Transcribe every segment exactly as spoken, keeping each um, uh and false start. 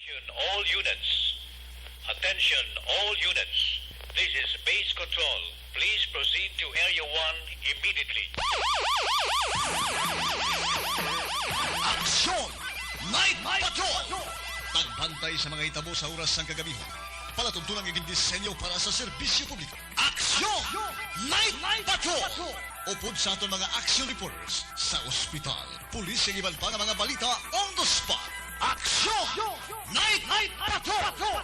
Attention all units. Attention all units. This is base control. Please proceed to Area one immediately. Aksyon! Night Patrol! Pagbantay sa mga hitabo sa oras sang kagabihon. Palatuntunan nga gindisenyo para sa serbisyo publiko. Aksyon! Night Patrol! Upod sa aton mga action reporters sa ospital, pulis, kag iban pa nga mga balita on the spot. Aksyon! Night Patrol!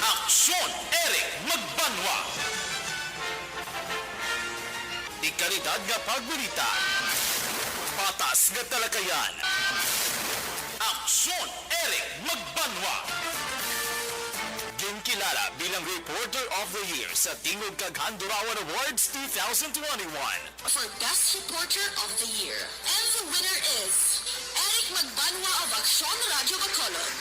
Aksyon, Eric Magbanwa. Dekalidad nga pagbalita. Patas nga talakayan. Aksyon, Eric Magbanwa. Ginkilala bilang Reporter of the Year sa Tingog kag Handurawan Awards two thousand twenty-one. For Best Reporter of the Year. And the winner is Eric Magbanwa of Aksyon Radyo Bacolod.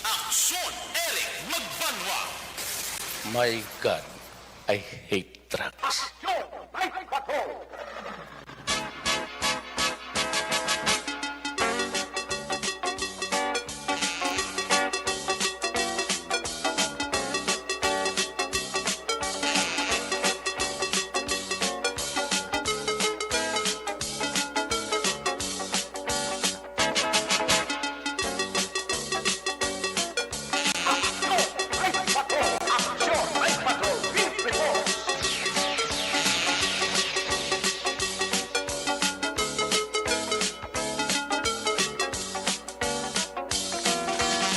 Aksyon, Eric Magbanwa. My God, I hate drugs. Aksyon, Night Patrol.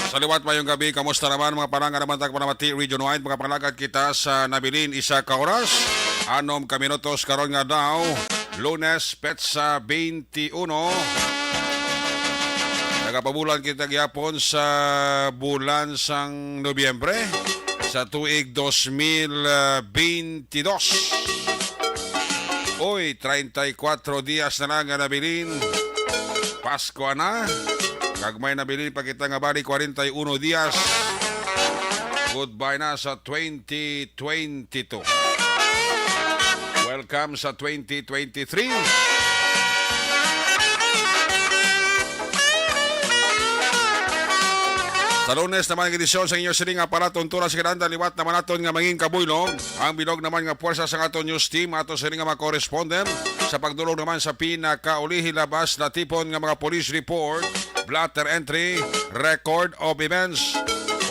Sa liwat, mayong gabi. Kamusta naman, mga pananga naman tag panamati region-wide? Mga pangalagad kita sa nabilin, isa ka oras, anom ka minutos karon nga daw, Lunes, petsa twenty-uno. Nagapabulan kita gyapon sa bulan sang Nobyembre sa tuig dos mil twenty-dos. Uy, treinta y cuatro dias na lang nga nabilin. Pasko na. Kag may nabilin pa kita nga bali, kwarenta y uno dias. Goodbye na sa twenty twenty-two. Welcome sa twenty twenty-three. Sa Lunes naman ang edisyon sa inyo sini nga palatuntunan sa kinahanglan, liwat naman naton nga mangin kabuylog ang bilog naman nga puwersa sa aton news team, ato sini nga mga correspondent sa pagdulong naman sa pinakaulihi labas natipon nga mga police report, blotter entry, record of events.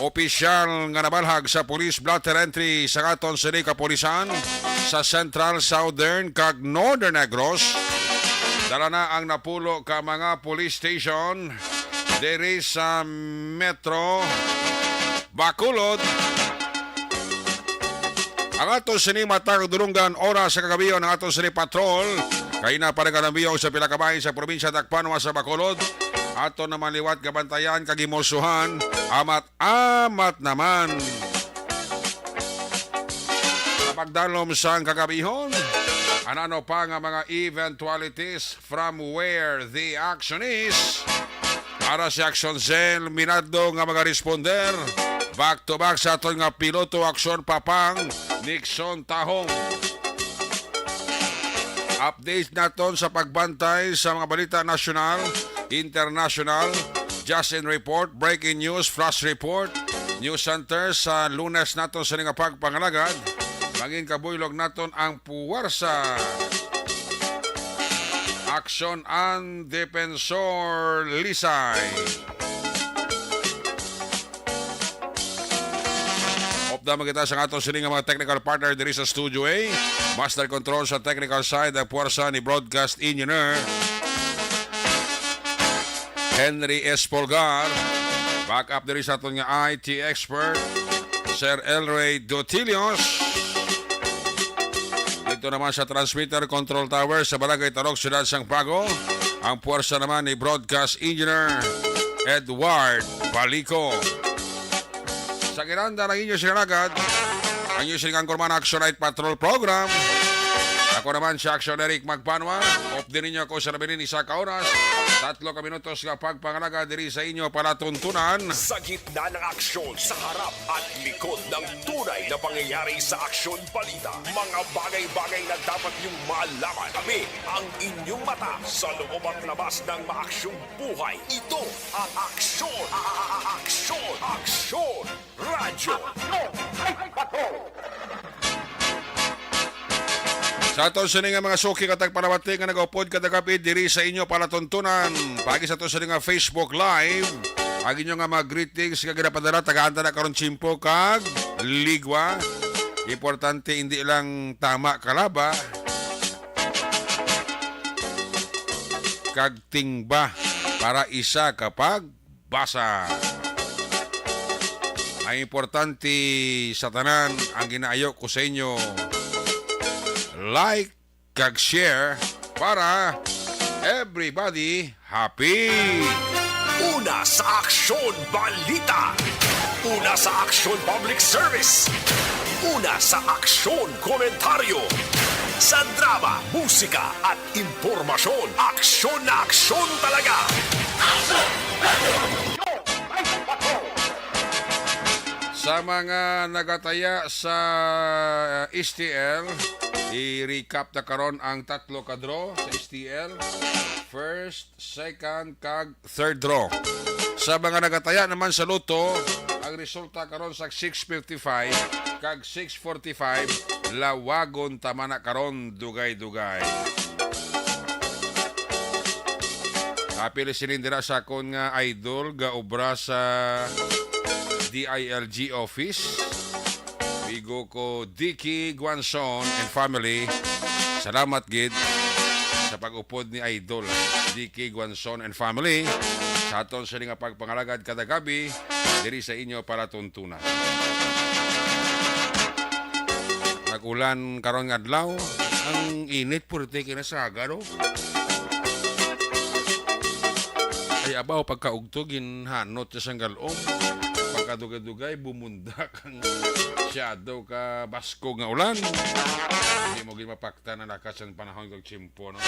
Opisyal nga nabalhag sa police blotter entry sa aton sini kapulisan sa Central, Southern, kag Northern Negros. Dala na ang napulo ka mga police station diri sa Metro Bacolod. Ang ato sini matag dulunggan oras sa kagabion, ang ato sini patrol kay naparegalambiyo sa pila ka bahin sa probinsya Tacloban, sa Bacolod. Ato naman liwat gabantayan kag himulsuhan, amat-amat naman. Sa pagdalom sang kagabihon, ano-ano pa nga mga eventualities from where the action is. Para si Action Cell Minado nga mga responder, back to back sa aton nga piloto, Aksyon Papang Nixon Tahong. Update naton sa pagbantay sa mga balita nasyonal, internasyonal, just in report, breaking news, flash report, news center sa Lunes naton sa nga pagpangalagad. Mangin kabuylog naton ang puwersa. Aksyon ang Defensor Lisay. Upda man kita sa aton sini nga mga technical partner diri sa Studio A. Master control sa technical side, ang puwersa ni broadcast engineer Henry S Polgar. Backup diri sa aton nga I T expert, Sir Elroy Dotilios. Dito naman sa transmitter control tower sa Barangay Tarok, Siyudad sang Bago, ang puwersa naman ni Broadcast Engineer Edward Balico. Sa ginanda ng inyo sinalagad, ang inyo sining anchorman, Action Night Patrol Program. Ako naman si Action Eric Magbanwa. Update ninyo ako sa labi ni isa ka oras, tatlo ka minutos nga pagpangalaga diri sa inyo palatuntunan. Sa gitna ng aksyon, sa harap at likod ng tunay na pangyayari sa Aksyon Balita, mga bagay-bagay na dapat niyong malaman. Kami ang inyong mata sa loob at labas ng maaksyong buhay. Ito ang Aksyon, a-, a-, a-, Aksyon, Aksyon Radyo. Sa aton sini nga mga suki kag tagpalamati nga nagaupod kada gabi diri sa inyo palatuntunan, pagi sa aton sini nga Facebook Live, ang inyo nga mga greetings nga ginapadala, tagaan ta na karon tiyempo kag ligwa. Importante, hindi lang tama kalaba kag tingba para isa ka pagbasa. Ang importante sa tanan, ang ginaayo ko sa inyo, like kag share para everybody happy. Una sa Aksyon Balita. Una sa Aksyon Public Service. Una sa Aksyon Komentaryo. Sa drama, musika, at impormasyon, aksyon na aksyon talaga. Sa mga nagataya sa S T L, i-recap na karon ang tatlo ka draw sa S T L. First, second, kag third draw. Sa mga nagataya naman sa Lotto, ang resulta karon sa six fifty-five kag six forty-five, lawagon ta man na karon, dugay-dugay. Apil sinin dira sa akon nga idol, gaobra sa D I L G office. Amigo ko, Dicky Guanzon and family. Salamat gid sa pag-upod ni Idol Dicky Guanzon and family sa aton sini nga pagpangalagad kada gabi diri sa inyo palatuntunan. Nag-ulan karon nga adlaw, ang init, purti kinasaga, no? Ay, abaw, pagkaugto, ginhanot sa sanggalom. Pagkadugay-dugay, bumundak ang shadow ka baskog nga ulan. Hindi mo gid mapaktan ang lakas ng panahon kag tiyempo, no?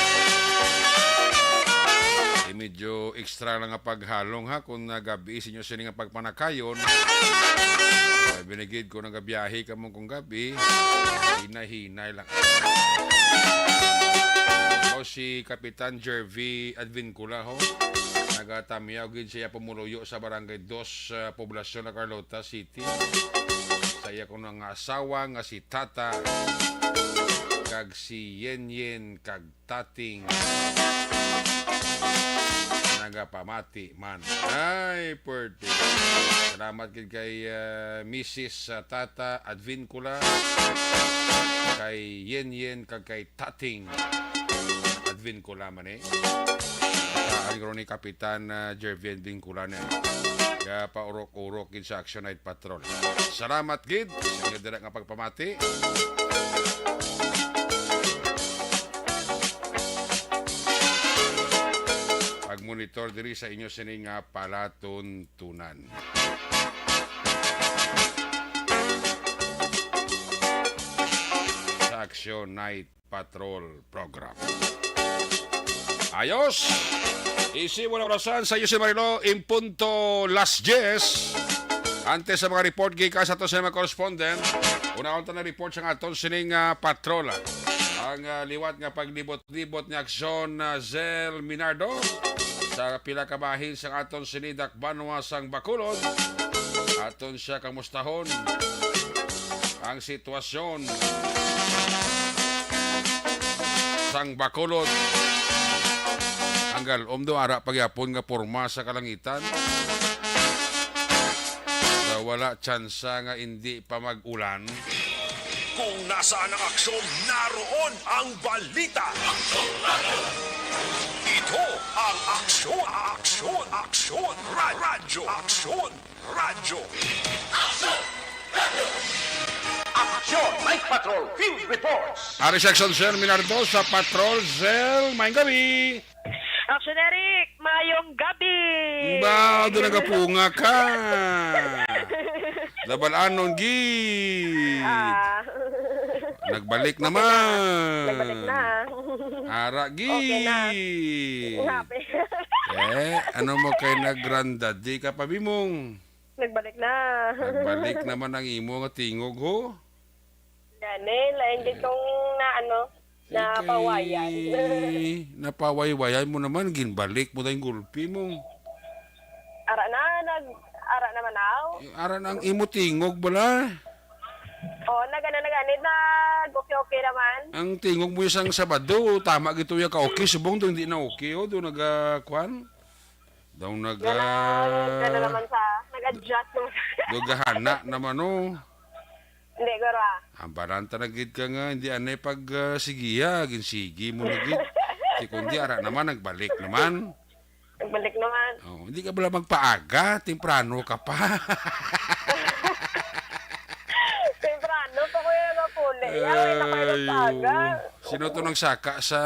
Eh, medyo extra lang nga paghalong, ha, kung nagabi sa inyo sini nga pagpanakayon. Ay, binigid ko nagabiyahe ka mo kung gabi. Hinay-hinay lang. O, si Kapitan Jervy Advincula, ho. Nagatamyaw gid siya pumuluyo sa Barangay Dos, sa poblasyon na Carlota City. Sa iya kuno nga asawa nga si Tata kag si Yen Yen kag Tating nagapamati man. Ay, pwerte. Salamat gid kay, ah, Misis, ah, Tata Advincula, kay Yen Yen, kag kay Tating Advincula man, eh. Ah, ang ni Kapitan, ah, Jervy Advincula na, eh. Kaya paurok-urok gid sa Action Night Patrol. Salamat gid sa inyo dira nga pagpamati. Pag-monitor diri sa inyo sini nga palatuntunan. Sa Action Night Patrol Program. Ayos! Isi mo na orasan sa iyo si Marilo, in punto las diyes. Antes sa mga report gikan sa aton sa mga correspondent, unahon ta na report sa aton sining, ah, patrol. Ang, ah, liwat nga paglibot-libot ni Aksyon, ah, Zel Minardo sa pila ka bahin sa aton sini dakbanwa sang Bacolod. Aton siya kamustahon ang sitwasyon sang Bacolod. Ang galom do ara pagyapon nga porma sa kalangitan. Nga wala tsansa nga indi pa mag-ulan. Kung nasaan ang aksyon, naroon ang balita. Ito ang Aksyon, Aksyon, Aksyon, Ra-, Radyo, Aksyon, Radyo. Aksyon! Patrol Field Reports. Ari si Action Sir Minardo sa Patrol Cell. Maayong gabi. Action Eric, maayong gabi. Ba, doon nagapunga ka. Dabalanon, gi. Ah. Nagbalik naman. Nagbalik na. Ara, gi. Okay na. Happy. Eh, ano mo kay nagranda? Di ka pa bimong. Nagbalik na. Nagbalik naman ang imo nga tingog, ho? Gani, lain gid kung na ano, Eh, napawayan. Kay napawaywayan mo naman, ginbalik mo tayong gulpi mo. Ara na, nag, ara naman aw. Eh, ara na ang imo tingog bala. Oh, nagana na gani, nag okay-okay naman. Ang tingog mo isang Sabado, tama gito ya ka okay, subong do hindi na okay, oh, do naga, kwan? Daw naga, Gana, gana naman sa, nag-adjust naman sa do gahana naman, oh. Hindi, guro, ah. Ang baranta na gid ka nga, hindi anay pag, ah, sigiya, ginsigi mo na gid. Di kundi, ara naman, nagbalik naman. Nagbalik naman. Oh, hindi ka bala magpaaga, temprano ka pa. Temprano pa ko yung napuli. Ay, wala na kayo Ay, nagpaaga. Oo. Sino to nagsaka sa,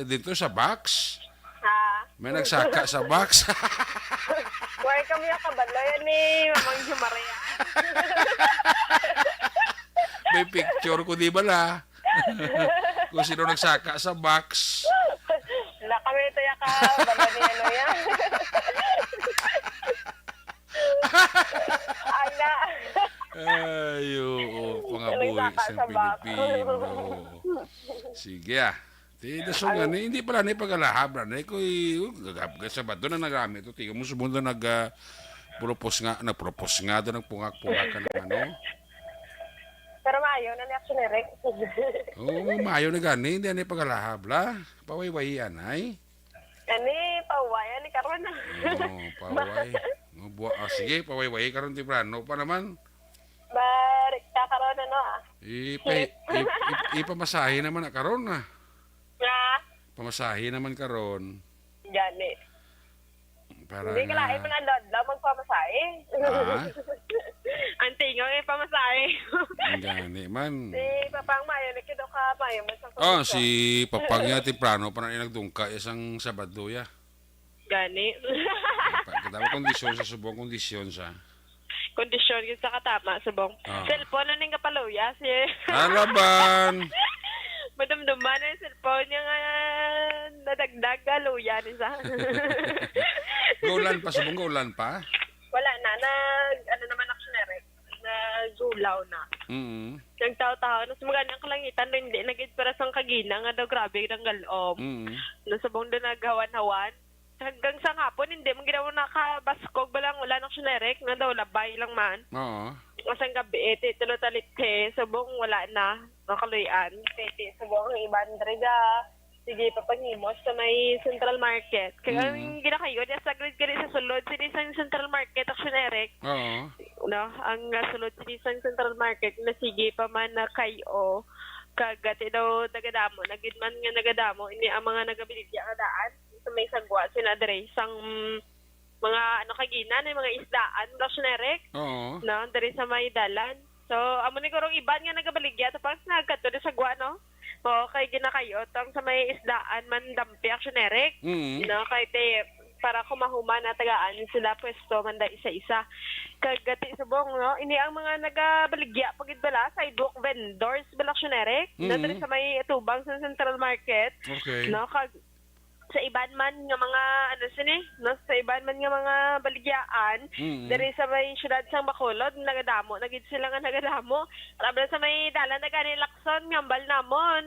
dito sa box? Ha? May nagsaka sa box? Why kami ang kabalo yan ni Mamang Jumarea? May picture ko, di ba la? Kung sino nagsaka sa box. Wala kami ito yung kabalo ni ano yan. Ala. Ay, oo. Pangabuhi Nagsaka sa sa box. Pilipino. Sige, ah. Ti, dasong Ang gani, hindi pala ni pagalahab na ni. Koy, gagab-, sa bato na nagamit to. Tingnan mo, subong na nag, ah, propose nga, nagpropose nga, doon nagpungak-pungak ka ng ano. Pero maayo na ni action, Eric. Oo, maayo na gani, hindi na pagalahab la. Paway-wayan, ay. Ani, paway, ani karon na. Oo, paway. Oh, buwa-, ah, sige, paway-way karon, temprano pa naman. Barik ka karon, ano, ah. Ipa-, ip-, ip-, ipamasahe naman na karon, ah. Nga? Pamasahe naman karon. Gani. Para Hindi ka nga lain man ang adlaw magpamasahe. Ah? Ang tingaw ay pamasahe. Ang gani man. Si Papang Mayo, nakido ka, Mayo, man sa Oh, kondisyon. Si Papang niya, temprano pa na yung nagdungka, isang Sabado, ya. Gani. Pa-, kita mo kondisyon sa subong, kondisyon sa Kondisyon gyud sa katama, subong. Ah. Cellphone na ning kapaluya, si Alaban. Madumduman na yung cellphone niya nga nadagdag, galuya ni sa. Gaulan pa, subong gaulan pa? Wala na, nag, ano naman, action, Eric, nagulaw na. Mm. Nagtaw-taw na, sumagani ang kalangitan, hindi na gid para sang kagina nga daw grabe ang galom. Mm. Nasubong doon naghawan-hawan. Hanggang sa hapon, hindi man gid ako nakabaskog bala ang ulan, action, Eric, nga daw labay lang man. Oo. Asang gabi, eh, ti tulo talikhe, subong wala na, nakaluy-an. Kay ti subong ang iban diri ga, sige, papanghimos sa may Central Market. Kaya Mm. ang ginakayo, di sa grid gali sa sulod, sini sa Central Market, action, Eric. Oo. No, ang, ah, sulod sini sa Central Market, na sige pa man na kayo, kagati daw nagadamo, na gid man nga nagadamo, ini ang mga nagabilidya nga daan. Sa may sagwa sina diri sang mga ano kagina na mga isdaan, action, Eric. Oo. No, diri sa may dalan. So, amo ni kurong iban nga nagabaligya tapos nagkadto diri sa sagwa, no? Oo, kay ginakayot ang sa may isdaan man dampi, action, Eric. Mm. No, kay te, para kumahuma na tagaan sila pwesto man da isa-isa. Kag gati subong, no? Ini ang mga nagabaligya pa gid bala, sidewalk vendors bala, action, Eric. Na Mm. diri sa may atubang sa Central Market. Okay. No, kag sa iban man nga mga, ano sini, no, sa iban man nga mga baligyaan, Mm. diri sa may siyudad sang Bacolod, nagadamo na gid sila nga nagadamo. Labi na sa may dalan na gani Lacson, nga hambal namon.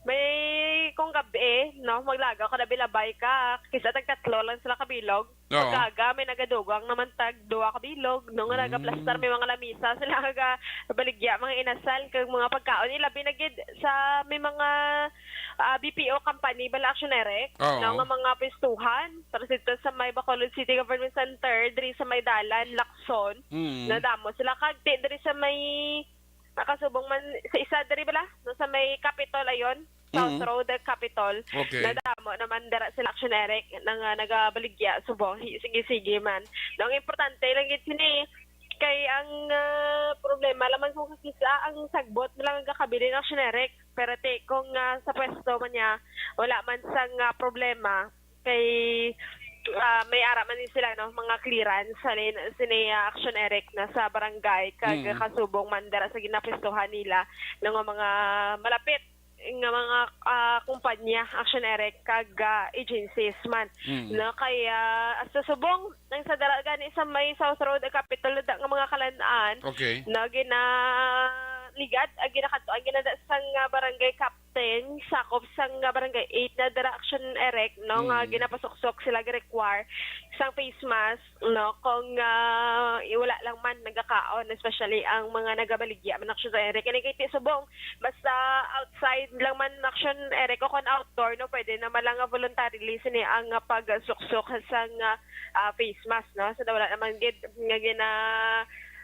May kung gabi, no, maglagaw ka na bilabay ka, kisa tagtatlo lang sila kabilog. Oo. Pagkaga, may nagadugang naman tag duha ka bilog, no, nga Mm. nagaplastar, may mga lamisa sila nga baligya, mga inasal, kag mga pagkaon. Ilabi na gid sa may mga, ah, B P O company, bala, action, Eric, Oo. no, nga mga pwestuhan. Tapos dito sa may Bacolod City Government Center, diri sa may dalan, Lacson, Mm. nadamo sila. Kag di, diri sa may, nakasubong man, sa isa diri, bala, no, sa may Capitol, ayon. South Mm. Road, the Capitol. Okay. Nadamo naman dira sila, action, Eric, na nga nagabaligya, subong, hi-, sige-sige man. No, ang importante lang gid sini, Kay ang, ah, problema lamang kung kakisa ang sagbot mo lang ang gakabilin, Action Eric. Pero ti kung, ah, sa pwesto man niya, wala man sang, ah, problema. Kay, ah, may ara man din sila, no, mga clearance sa lin-, sini, ah, Action Eric na sa barangay, kag Mm. kasubong man dira sa ginapwestuhan nila, no, nga mga malapit nga mga, ah, kumpanya, Action Eric, kag, ah, agencies man. Mm. No, kay, ah, sa subong, nang sa dara gani sa may South Road, ang Capitol, da nga mga kalan-an, Okay. na ginaligad, ang ginakadto, ang ginada sang, ah, barangay captain, sakop sang, ah, barangay eight na dira, Action Eric, no, nga Mm. ginapasuksok sila, gi-require sang face mask, no, kung, ah, wala lang man nagakaon, especially ang mga nagabaligya man, Action Eric. Kani kay ti subong, basta outside lang man, Action Eric, o kung outdoor, no, pwede naman lang nga voluntarily sini ang, ah, pagsuksok sang, ah, ah, face mask, no? So, wala naman gid nga gina,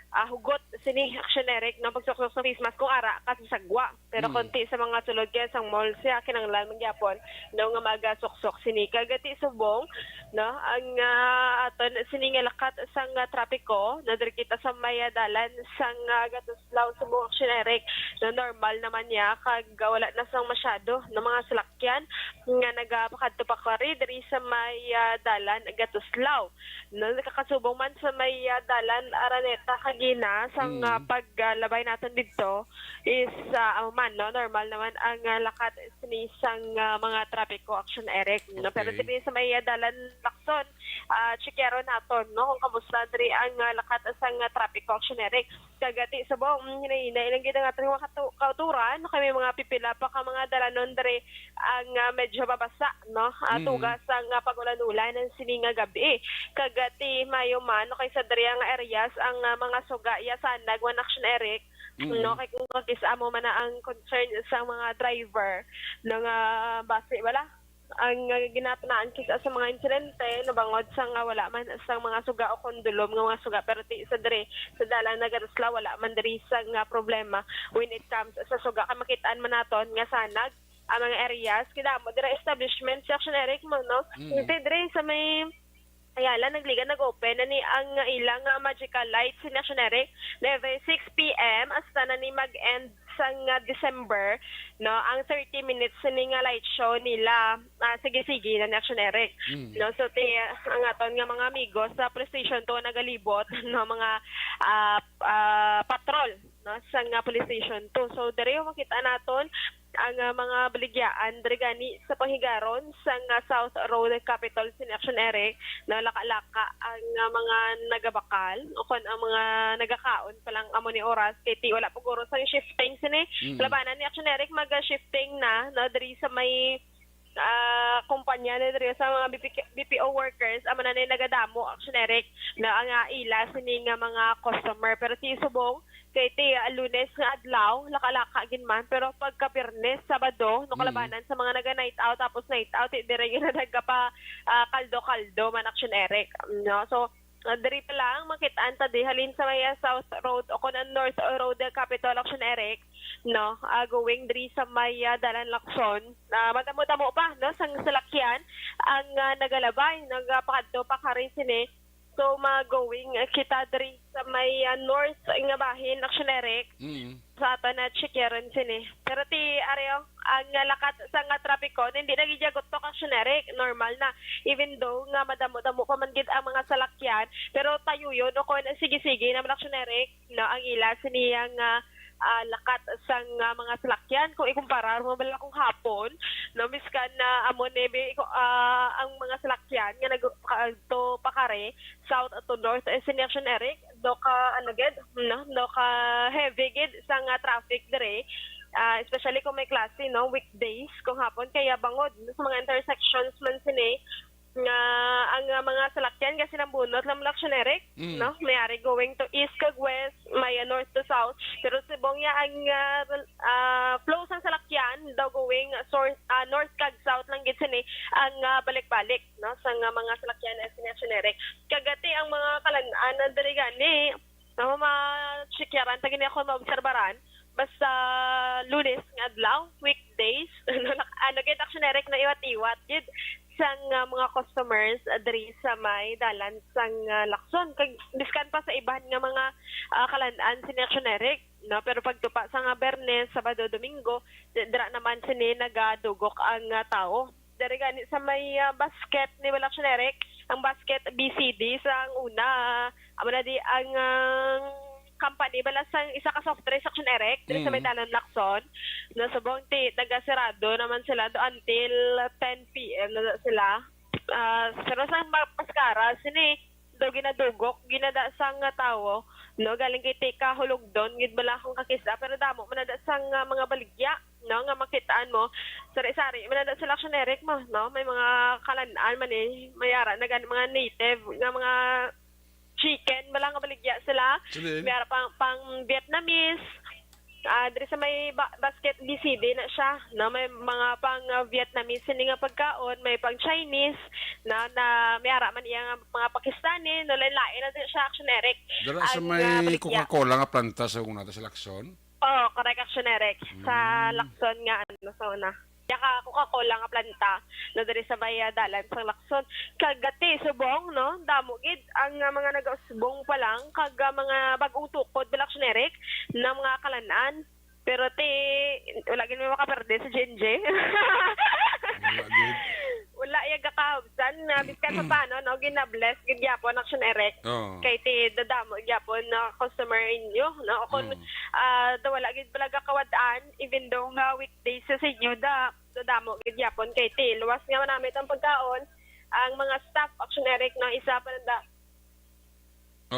ah, hugot sini, Action Eric, no, pagsuksok sa face mask kung ara ka sa sagwa. Pero Mm. konti sa mga sulod kaya sang mall siya, kinahanglan man gyapon, no, nga magasuksok sini. Kag ti subong, no, ang, ah, aton sini nga lakat sang, ah, trapiko, no, diri kita sa may, ah, dalan sang, ah, Gatuslaw, subong, Action Eric, no, normal naman niya, kag, ah, wala na sang masyado, no, mga salakyan nga nagapakadto pakari diri sa may, ah, dalan Gatuslaw. No, nakakasubong man sa may, ah, dalan Araneta kagina sang, Mm. ah, paglabay naton didto is, ah, amo man, no, normal naman ang, ah, lakat sini sang, ah, mga trapiko, Action Eric, no? Pero Okay. diri sa may, ah, dalan Lacson, ah, tsikyaron naton, no, kung kamusta diri ang, ah, lakat sang, ah, trapiko, Action Eric. Kag ti subong, mm, hinay-hinay lang gid ang aton mga katu-, kauturan, no, kay may mga pipila pa ka mga dalanon diri ang, ah, medyo mabasa, no? Ah, Mm. tuga sang, ah, pag-ulan-ulan ang sini nga gabi. Kag, ah, ti mayo man, no, kay sa diri nga areas ang, ah, mga suga ya sanag, one, Action Eric, Mm. no, kay kung kakis-a mo man na ang concern sa mga driver, no, nga basi, wala, ang, ah, ginatunaan kis-a sa mga insidente, no, bangod sa nga wala man sang mga suga o kondulom nga mga suga, pero ti sa diri, sa dalan na Gatuslaw, wala man diri sa nga problema when it comes sa suga. Kay makitaan man naton nga sanag, ang mga areas, kidamo dira establishment, Action Eric, mo, no? Mm. Ti diri sa may Ayala, nagligad, nag-open na ni ang ilang, ah, magical lights ni Action Eric. Neve, six p m hasta na ni mag-end sang, ah, December, no, ang thirty minutes ni nga light show nila, ah, sige-sige na ni Action Eric. Mm. No, so ti, ang aton nga mga amigo sa Police Station two nagalibot, no, mga, ah, ah, patrol, no, sa nga Police Station two. So diri makita naton ang, ah, mga baligyaan diri gani sa panghigaron sang, ah, South Road Capitol, sini Action Eric, nalaka-laka ang, ah, mga nagabakal o kon ang mga nagakaon pa lang amo ni oras kay ti wala pa guro sang shifting sini. Mm. Labanan ni Action Eric, mag, ah, shifting na, no, diri sa may, ah, kumpanya na diri sa mga B P K, B P O workers, amo na ni nagadamo, Action Eric, na ang, ah, ila sini nga mga customer. Pero ti subong, kay ti, ah, Lunes nga adlaw, laka-laka gid man, pero pagka Biyernes, Sabado, no, Mm. kalabanan sa mga naga-night out, tapos night out, ti, dire gyud na nagapa, ah, kaldo-kaldo man, Action Eric, no? So, ah, diri pa lang, makitaan ta di, halin sa may, ah, South Road o kon ang North Road, ah, Capitol, Action Eric, no? Ah, going diri sa may, ah, Dalan Lacson, na madamo-damo pa, no, sang salakyan ang, ah, nagalabay, nagapakadto pa kari sini. So, ma-going, ah, kita diri sa may, ah, north nga bahin, Action Eric. Mm. Sa aton na tsikyaron sini. Pero ti, areo, ang, ah, lakat sa nga trapiko, hindi na gid siya gutok, Action Eric, normal na. Even though nga madamo-damo pa man gid ang mga salakyan, pero tayo yun, o kung sige-sige naman, Action Eric, no, ang ila sini nga, ah, lakat sang, ah, mga salakyan. Kung ikumparar mo bala kung hapon, no, miskan na amo ni bi-, ko-, ah, ang mga salakyan nga nag-, ka-, to pakari, south to north, eh, sini Action Eric, do ka, ano gid, no, do ka heavy gid sang, ah, traffic diri. Ah, especially kung may klase, no, weekdays, kung hapon, kaya bangod, no, sa mga intersections man sini, nga ang, ah, mga salakyan kasi nang bunot lang, Action Eric, Mm. no? May ari going to east kag west, may, ah, north to south. Pero subong ya ang, ah, ah, flow sang salakyan daw going, ah, sor-, ah, north kag south lang gid sini ang, ah, balik-balik, no? Sa nga mga salakyan na sini, Action Eric. Kag ti ang mga kalan-an na diri gani, no, ma-tsikyaran ta gani, ako maobserbaran, basta Lunes nga adlaw, weekdays, ano, nak-, ano gid, Action Eric, na iwat-iwat gid sang, ah, mga customers, ah, diri sa may dalan sang, ah, Lacson. Kag biskan pa sa iban nga mga, ah, kalan-an sini, Action Eric, no? Pero pagtupa sa nga Biyernes, Sabado, Domingo, di-, dira naman sini nagadugok ang, ah, tawo. Diri gani sa may, ah, basket ni Wala, Action Eric, ang basket B C D sang una, amo na di ang, ah, company bala sang isa ka soft drinks, Action Eric, diri sa may Mm. dalan Lacson. No, subong ti nagasirado naman sila do until ten P M na sila. Ah, pero sa ma-, Pascara, sini do ginadugok, ginada sang nga tawo, no, galing kay ti kahulugdon gid bala akong kakita, pero damo man na da sang, ah, mga baligya, no, nga makitaan mo. Sari-sari man na da sila, Action Eric, mo, no, may mga kalan-an man eh, may ara na gani mga native nga mga chicken bala nga baligya sila. Sino yun? May ara pang, pang Vietnamese. Ah, diri sa may ba-, basket B C D na siya, no? May mga pang, ah, Vietnamese sini nga pagkaon, may pang Chinese, na, na may ara man iya nga mga Pakistani, no? Lain-lain na din siya, Action Eric. Dara sa Ang, may ah, baligya. Coca-Cola nga planta sa una, sa Lacson? Oo, correct, Action Eric. Sa Mm. Lacson nga, ano, sa una. Iya ka Coca-Cola nga planta, no, diri sa may, ah, dalan sang Lacson. Kag ti subong, no, damo gid ang, ah, mga nagausbong pa lang, kag, ah, mga bag-ong tukod, bala, Action Eric, na mga kalan-an. Pero ti, wala gid may makaperde sa G N G. Wala gid. Wala iya gakahabsan na biskan pa Mm. paano, no, gina-bless gid gyapon, Action Eric. Oo. Kay ti dadamo gyapon na customer inyo, no? O kung, Mm. ah, daw wala gid bala gakawad-an, even though nga weekdays sa inyo, da, dadamo gid gyapon kay ti luwas nga manamit ang pagkaon, ang mga staff, Action Eric, no, isa pa na da.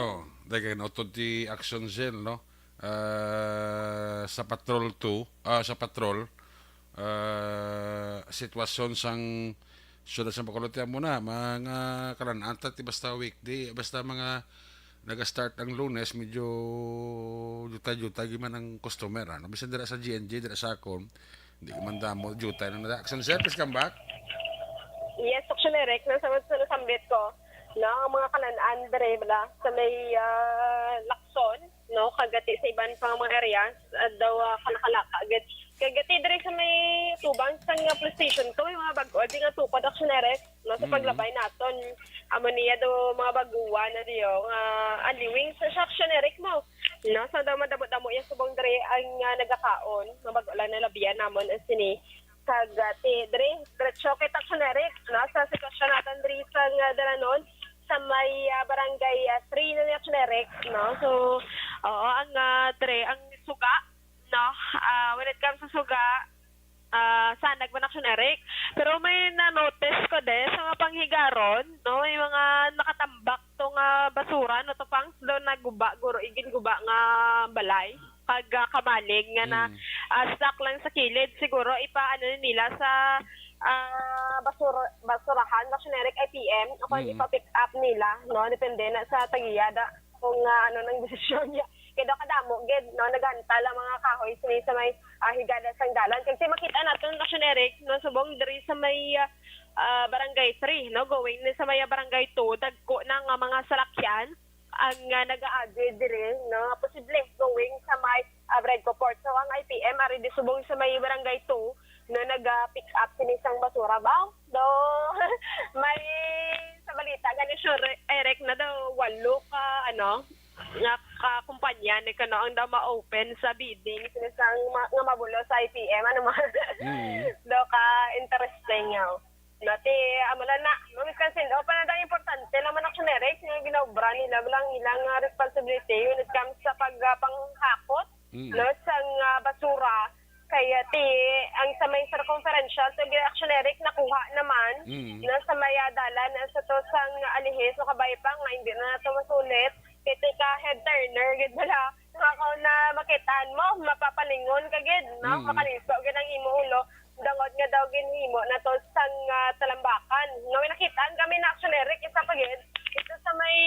Oh, daghan utod ti Action Cell, no? Ah, sa Patrol two, ah, sa Patrol, ah, sitwasyon sang siyudad sa Bacolod, tiyan mo na, mga kalan-an ta ti basta weekday, basta mga naga-start ang Lunes, medyo jutay-jutay gid man ang customer, ano? Bisan dira sa G N G, dira sa akon, hindi man damo, jutay lang na. Action Cell, please come back. Yes, Action Eric, nasa sa nasambit ko, no, ang mga kalan-an diri, bala, sa may, ah, Lacson, no, kag ti sa iban pa nga mga areas, ah, daw, ah, kalakalaka gid. Kag ti diri sa may tubang sa nga police station to, yung mga bag-o di nga tukod, Action Eric, no, sa Mm. paglabay naton. Amo niya daw mga baguan na diyo nga aliwing sa siya, Action Eric, mo. No, so daw madamo-damo yung subong diri ang, ah, nagakaon. Nga bag-o lang nalabian namon ang sini. Kag, ah, ti diri, diretso kay Action Eric, no, sa sitwasyon naton diri sa nga dalanon, sa may, ah, barangay, ah, three na ni Action Eric, no? So, oo, ang, ah, diri, ang suga, no? Ah, when it comes sa suga, ah, sanag man, Action Eric. Pero may na-notice ko de sa mga panghigaron, no? May mga nakatambak to nga basura, no? To pangs do naguba, guro, igin guba nga balay. Kag, ah, kamalig nga na, Mm. ah, stuck lang sa kilid. Siguro, ipa, ano nila sa, ah, basura, basurahan, Action Eric, I P M, o kung Mm. ipa-pick up nila, no? Depende na sa tag-iya da kung, ah, ano nang desisyon niya. Kaya daw kadamo gid, no, naganta lang mga kahoy sini sa may, ah, higada sang dalan. Kasi makita naton, Action Eric, no, subong diri sa may, ah, ah, Barangay three, no, going ni sa may, ah, Barangay two, dagko na nga mga salakyan ang, ah, nag-aagi diri, no, posible going sa may, ah, Bredco Port. So, ang I P M ari di subong sa may Barangay two, no, naga-pick up sini sang basura ba? Do, may sa balita gani, sure, Eric, na daw walo ka, ano, nga ka kumpanya ni kano ang daw ma-open sa bidding sini sang ma-, nga mabulo sa I P M, ano man. Mm. Daw ka interesting, oh. No, ti, amo lang na. No, Wisconsin, o, pa na daw importante lang man, Action Eric, nga ginaobra nila, walang ilang, ah, responsibility when it comes sa pag, ah, panghakot, Mm. no, sang, ah, basura. Kaya ti, ang sa may circumferential, so, Action Eric, nakuha naman, Mm. no, sa may, ah, dalan, na sa to sang alihis, o kabay pa, nga hindi na nato masulit. Kaya ti ka head turner, gid bala, nga kung na makitaan mo, mapapalingon ka, gid, no? Mm. Makaliso, gid ang imo ulo. Dangod nga daw ginhimo na to sang, ah, talambakan. No, may nakitaan kami na, Action Eric, isa pa gid. Ito sa may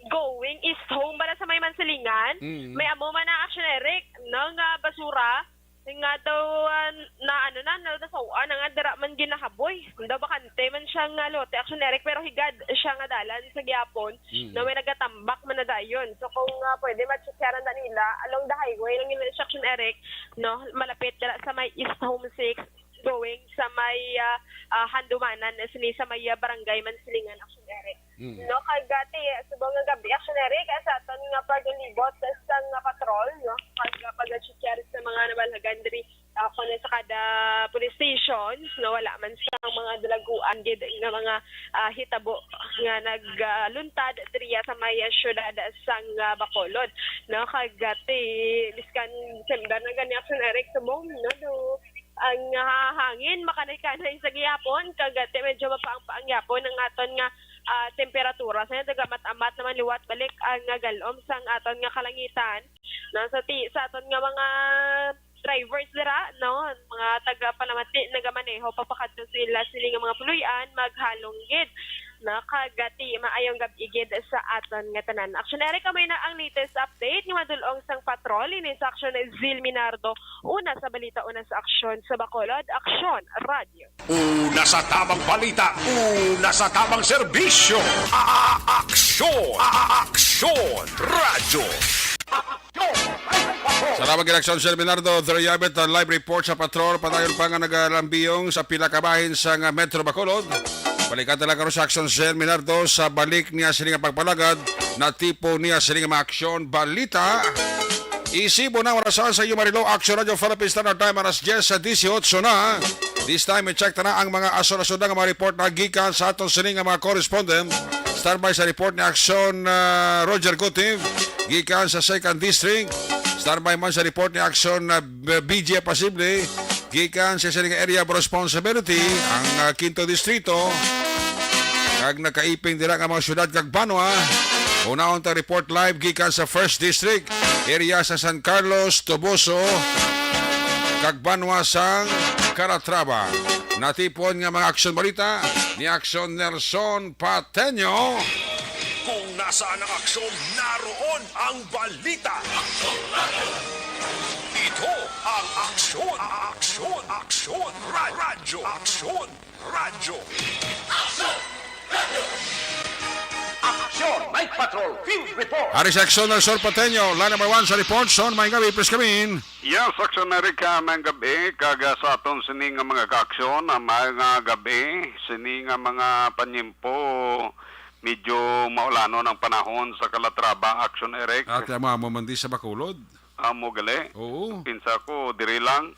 going east home, bala sa may Mansilingan. Mm. May amo man na, Action Eric, no, nga basura. Nga daw, ah, na ano na, na, nasawa na nga, dira man ginahaboy. Daw bakante man siya nga lote, Action Eric, pero higad siya nga dalan sa gyapon. Mm. No, may nagatambak man na dayon. So, kung, ah, pwede, ma-check-an da nila, along the highway lang yung Action Eric, no, malapit dira sa may East Home six, going sa may, ah, ah, handumanan sini sa may, ah, barangay Mansilingan, Action Eric. Mm. No, kag, ah, ti-, subong nga gab-i, Action Eric, ah, sa aton nga paglibot sa isang, ah, patrol, no, kag, ah, pag-check sa mga nabalhagan diri, ah, kuno sa kada police stations, no, wala man sa mga dalaguan gid nga mga, ah, hitabo nga nagluntad diriya sa may, ah, siyudad sang, ah, Bacolod, no, kag, ah, ti-, biskan December na gani, Action Eric, subong, no, do, ang, ah, hangin makanay-kanay sa gihapon, kag, ah, ti-, medyo mapaang-paang gihapon ang aton nga, ah, temperatura. Sa nagamat-amat naman liwat balik ang, ah, galom sang aton nga kalangitan. No, sa ti-, sa aton nga mga drivers dira, no, mga taga Palamati nagamaneho papakadto sila sini nga mga puloy-an, maghalong gid. No, kag, ah, ti-, maayong gab-i gid sa aton nga tanan. Action Eric, amo na ang latest update nga madul-ong sang patrol. Ini sa Action, Zil Minardo. Una sa balita, una sa aksyon. Sa Bacolod, Aksyon Radyo. Una sa tamang balita, una sa tamang serbisyo. A-, a-, aksyon, a-, a-, aksyon radyo. Salamat gid, Aksyon Sir Bernardo Doriabet, uh, live report sa patrol. Padayon pa nga nagalambiyong sa pila ka bahin sa nga Metro Bacolod. Balikan ta lang karon sa Aksyon Sir Bernardo sa balik niya sini nga pagpalagad, natipon niya sini nga mga aksyon balita. Isibo na ang orasan sa iyo, Marilo. Action Radio Philippines Standard Time, alas diyes sa dieciocho na. This time, i-check ta na ang mga asunod-asunod nga mga report na gikan sa aton sini nga mga correspondent. Standby sa report ni Action, ah, Roger Gotiv, gikan sa Second District. Standby man sa report ni Action, ah, B J Pasible, gikan sa sini nga area of responsibility, ang, ah, Quinto Distrito. Kag nakaiping dira nga mga syudad kag banwa. Unahon ta report live gikan sa First District, area sa San Carlos, Toboso, kag banwa sang Calatrava. Natipon nga mga aksyon balita ni Aksyon Nelson Pateño. Kung nasaan ang aksyon, naroon ang balita. Ito ang aksyon, aksyon, aksyon, ra-, radyo, aksyon. Radyo. Action, Night Patrol, Field Report. Ari sa Aksyon, Nelson Pateño, line number one sa report. Son, may gabi, please come in. Yes, Aksyon Eric, ah, may gabi, kag, ah, sa aton sini nga mga kaaksyon, ah, may nga gabi, sini nga mga panyimpo, medyo maulanon ang panahon sa Calatrava, Aksyon Eric. Ate, amo, amo man di sa Bacolod. Amo gali. Oo. Kinsa ko, diri lang.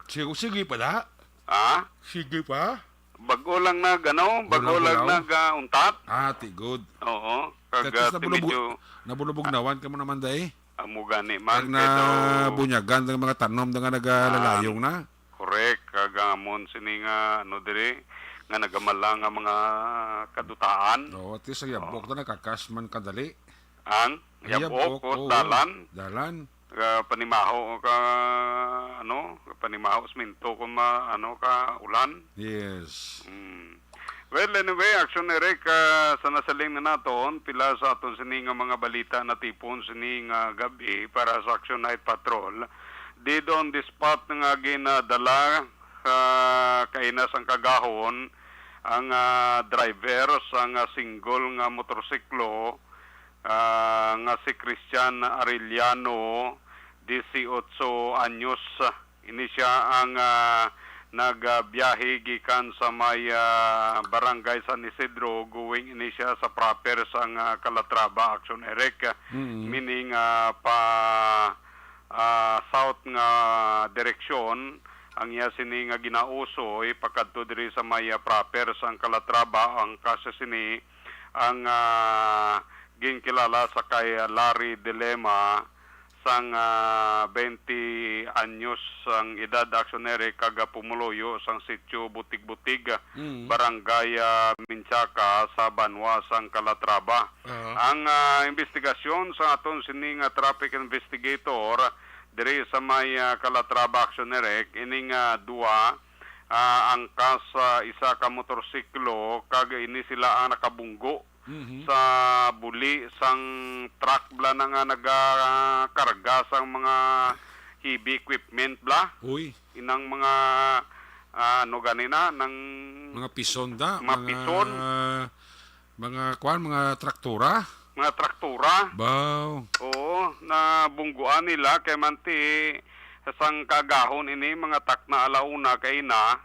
Sige, sige pala. Ha? Sige pa? Bago lang nag, ano, bago lang nag, ah, untat. Ah, ti good. Oo. Kag, ah, nabulubog, medyo nabulubog nawan ka mo naman, day. Amo gani man, kag kay daw nabunyagan ang mga tanom na nga nagalalayong na. Correct. Kag amon sini nga, ano, diri, nga nagamala nga mga kadutaan. Oo, at least ang yabok na nakakas man kadali. Ang yabok, yabok, o, dalan. Dalan. Ka panimaho ka, ano, ka panimaho, siminto kung ma-, ano, ka ulan. Yes. Mm. Well, anyway, Action Eric, ah, sa nasiling na naton, pila sa aton sini nga mga balita natipon sini nga gab-i para sa Action Night Patrol. Did on the spot nga ginadala, ah, kaina sang kagahon ang, ah, driver sang, ah, single nga motorsiklo, ah, nga si Christian Arellano, dieciocho anyos. Ini sia ang, ah, nagbiyahe gikan sa may, ah, Barangay San Isidro, going ini sia sa proper sang, ah, Calatrava, Action Eric. Mm. Meaning, ah, pa, ah, south nga direksyon ang iya sini nga ginausoy pakadto diri sa may, ah, proper sang Calatrava. Ang kaso sini ang, ah, ginkilala sa kay Larry Dilema, sang, ah, twenty anyos ang edad, Action Eric, kag pumuluyo sang sitio Butig-Butig, Mm. Barangay, ah, Minchaca, sa banwa sang Calatrava. Aha. Ang, ah, investigasyon sa aton sini nga traffic investigator diri sa may, ah, Calatrava, Action Eric, ining, ah, duwa, ah, angkas, ah, isa ka motorsiklo, kag ini sila ang nakabunggo Mhm. sa buli sang truck bala na nga nagakarga sang mga heavy equipment bala. Uy. Inang mga, ah, ano gani na, nang mga pison da, mga mga pison. Mga kwan, mga traktura? Mga traktura. Baw. Oo, nabungguan nila kay manti sang kagahon ini, mga takna ala una kay na.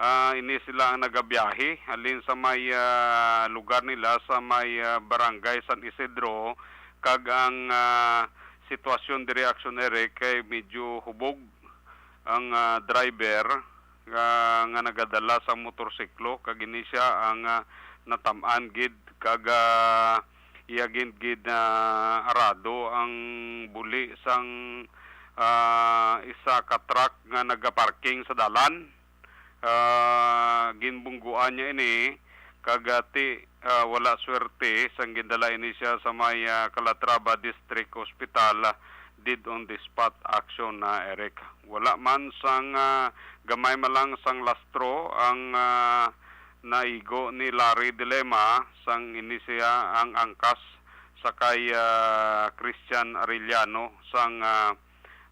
Ah, ini sila ang nagabiyahe halin sa may, ah, lugar nila sa may, ah, Barangay San Isidro, kag ang, ah, sitwasyon diri, Action Eric, kay medyo hubog ang, ah, driver, ah, nga nagadala sa motorsiklo, kag ini siya ang, ah, natam-an gid, kag, ah, iya gid, gid na arado ang buli sang, ah, isa ka truck nga nagaparking sa dalan. Ah, ginbungguan niya ini, kag, ah, ti, ah, wala swerte sang gindala ini siya sa may, ah, Calatrava District Hospital, ah, dead on the spot, Action, ah, Eric. Wala man sang, ah, gamay man lang sang lastro ang, ah, naigo ni Larry Dilema sang ini siya ang angkas sa kay, ah, Christian Arellano sang, ah,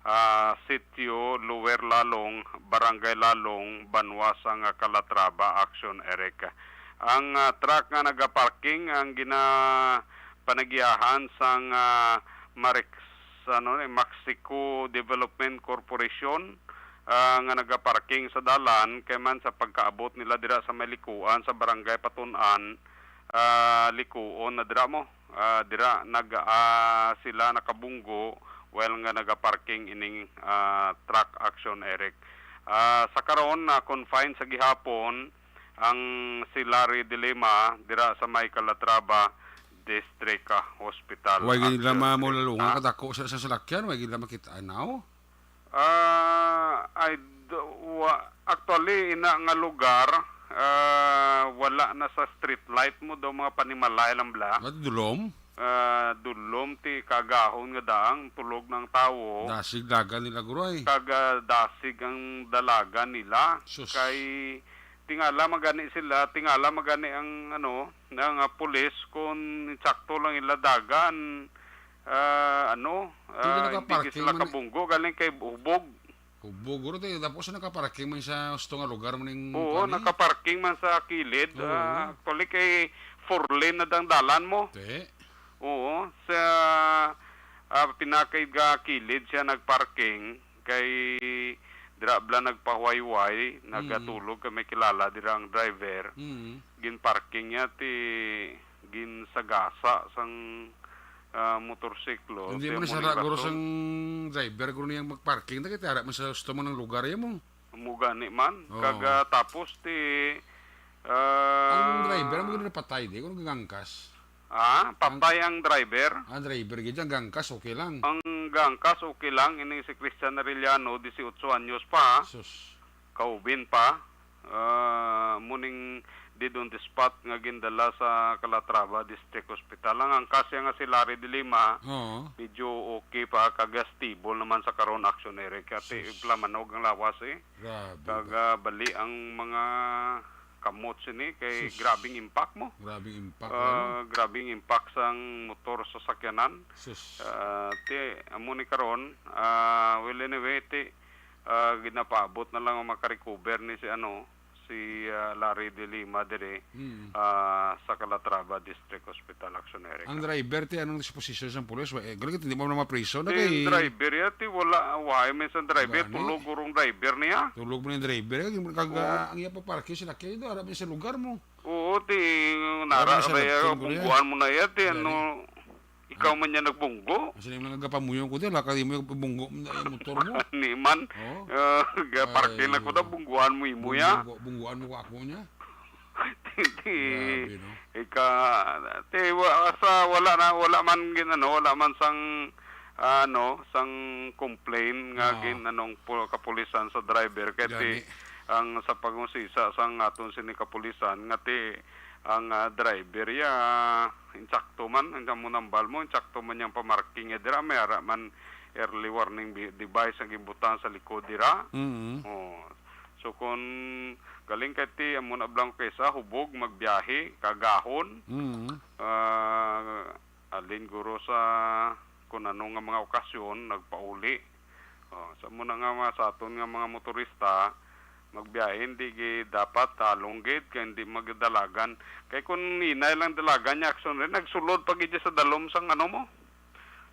ah, Sitio Lower Lalong, Barangay Lalong, banwa sang, ah, Calatrava, Action Eric. Ang, ah, truck nga nagaparking ang ginapanagyahan sang, ah, Marex-, ano ni, Maxico Development Corporation, ah, nga nagaparking sa dalan, kay man sa pagkaabot nila dira sa may likuan sa Barangay Patun-an, ah, likuon na dira mo. Ah, dira nag, ah, sila nakabunggo while nga nagaparking ining, ah, truck, Action Eric. Ah, sa karon, na confine sa gihapon ang si Larry Dilema dira sa may Calatrava District, ah, Hospital, Way gid nila Action Eric, mamulalungan, ha? Kadako sa, sa salakyan, way gid nila makita, no? Ah, I do, wa-, actually, ina nga lugar, ah, wala na sa street light mo daw, mga panimalay lang bala. What, dulom? Ah, dulom ti kagahon nga daang tulog ng tawo. Dasig dagan nila, guroy. Kag, ah, dasig ang dalagan nila. Sus. Kay tingala magani sila, tingala magani ang, ano, ang, ah, pulis kung insakto lang ila dagan, ah, ano, Hindi ah, hindi nakaparking sila man. Kabunggo, galing kay hubog. Hubog, guro, tayo. Tapos nakaparking man sa gusto nga lugar man yung Oo, kuwan, eh. Nakaparking man sa kilid. Oo. Ah, actually, kay four lane na dang dalan mo. Te. Oo, sa, ah, pinakay ga kilid siya nagparking, kay dira bala nagpahuwayway, Mm. nagatulog kay may kilala dira ang driver. Mm. Ginparking niya, ti ginsagasa sang, ah, motorsiklo, Hindi ti man amo ni sara, guro, rason. Sang driver, guro, niyang magparking, na kay ara man sa gusto mo ng lugar, ya mo. Amo gani man. Oo. Kag, ah, tapos ti, ah, Ang driver, amo gani napatay, di? Kung gangkas. Ah, patay ang driver? Ang driver, gid, ang gangkas, okay lang. Ang gangkas, okay lang. Ining si Christian Arellano, dieciocho anyos pa. Sus. Kaubin pa. Ah, muning dead on the spot nga gindala sa Calatrava District Hospital. Ang angkas niya nga si Larry de Lima, Oo. medyo okay pa, kag stable naman sa karon, Action Eric. Kati Sus. Plamanog ang lawas, eh. Grabe Kag, ba? ah, bali ang mga kamot sini kay Sus. grabing impact mo. Grabing impact, Ah, ano? Grabing impact sang motor sa sakyanan. Sus. Ah, ti, amo ni karon, ah, well, anyway, ti, ah, ginapaabot na lang ang makarecover ni si, ano, si, ah, Larry de Lima diri, Mm. ah, sa Calatrava District Hospital, Action Eric. Ang driver, ti, anong disposisyon sang pulis? Wa-, eh, galing, hindi mo na mapriso na Ti kay driver ya, ti wala, wala man sa driver, Gani. tulog urong driver niya. Tulog mo yung driver, eh, kag, Oo. ah, ang iya pa parking, sila kayo, ara man sa lugar mo. Oo, ti, Wala nara, na siya ba, nagtingko niya. bungguan mo na ya, ti, Gani. ano, ikaw man niya nagbunggo. Kasi yung mga gapamuyong ko din, lakad mo yung bunggo mo na yung motor mo. Ni man, Oo. ah, ga-parking Ay, ako na, oo. bungguan mo imo ya. Bunggo-, bungguan mo ko ako niya. Ti, Grabe, no? ika, ti, wa-, sa, wala na, wala man gin-, ano, wala man sang, ano, sang complain nga Oo. gin-, anong pu-, kapulisan sa driver. Kay ti, Gani. ang sa pag-usisa sang aton sini kapulisan, nga ti, ang, ah, driver ya, insakto man, ang amo nambal mo, insakto man yang pamarking ya dira, may ara man early warning bi-, device ang gibutang sa likod dira. Mm. Oh. So, kung galing kay ti, amo na bala kaysa hubog, magbiyahe, kagahon, Mm. ah, alin guro sa kung ano nga mga okasyon, nagpauli. Oh, sa muna nga mga sa aton nga mga motorista, magbiyahe, hindi gi-, dapat talong gid, kay hindi magdalagan. Kay kung hinay lang dalagan niya, Action Rin, nagsulod pa gid sa dalom sang ano mo,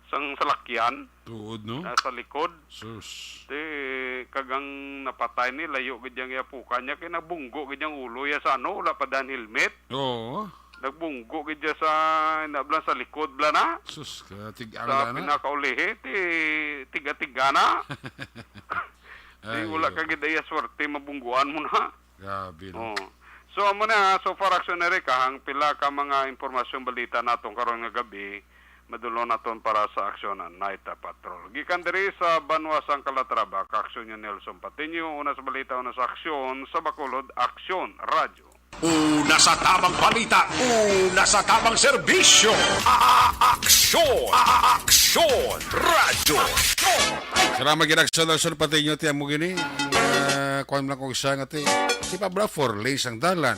sang salakyan, Tuod, no? ah, sa likod. Sus. Di, Kag ang napatay ni, layo gid yang iya puka niya, kay nabunggo gid yang ulo iya sa ano, wala pa dan helmet. Oo. Nagbunggo gid siya sa, ina bala, sa likod bala na. Sus, ka tig-ang Sa na. Pinakaulihi, ti tiga-tiga na. Di, ay, wala ka gid iya swerte, mabungguan mo na. Grabe, no? Oh. So, amo na, so far, Aksyon Eric, ah, ang pila ka mga impormasyon, balita naton karon nga gabi, madulon naton para sa Aksyon Night Patrol. Gikan diri sa banwa sang Calatrava, ka-aksyon niyo Nelson Patiño, una sa balita, una sa aksyon, sa Bacolod, Aksyon Radyo. Una sa tamang balita, una sa tamang serbisyo. A-, a-, aksyon, a-, a-, aksyon, radyo. Salamat gid, Aksyon, Aksyon Patiño, ti amo gini. Ang, ah, kuwan lang kong isa nga ti, si Pablo, four lanes ang dalan.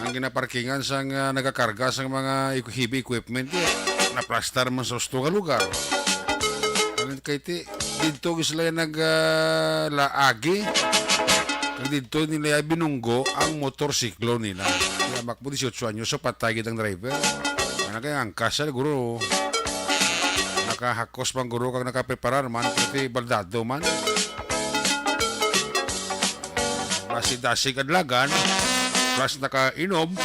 Ang ginaparkingan sang, ah, nagakarga sang mga equ-, heavy equipment, eh, naplastar man sa husto nga lugar. Ano kay ti, didto gid sila nag, ah, laagi. Kag didto nila binunggo ang motorsiklo nila. Kaya makbo dieciocho anyos, so patay gid ang driver. Ano kaya ang kasal, guro? Nakahakos man, guro, kag nakapreparar man, pati baldado man. Basi dasig adlagan, plus nakainom,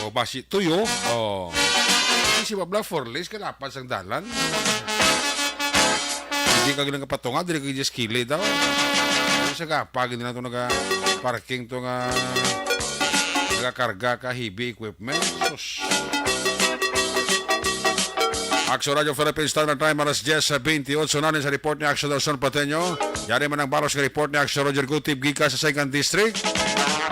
o basi tuyo, o. Kasi si Babla Forlis, kalapad sang dalan. Hindi ka gina kapatunga, dili ka just kilid daw. Sa gapag, hindi na ito naga-parking to nga nagakarga ka heavy equipment. Sus. Action Radio Philippines, Standard Time, alas diyes sa twenty-eight. Nanin sa report ni Action Nelson Pateño. Yari man ang baros nga report ni Action Roger Gutib gikan sa Second District.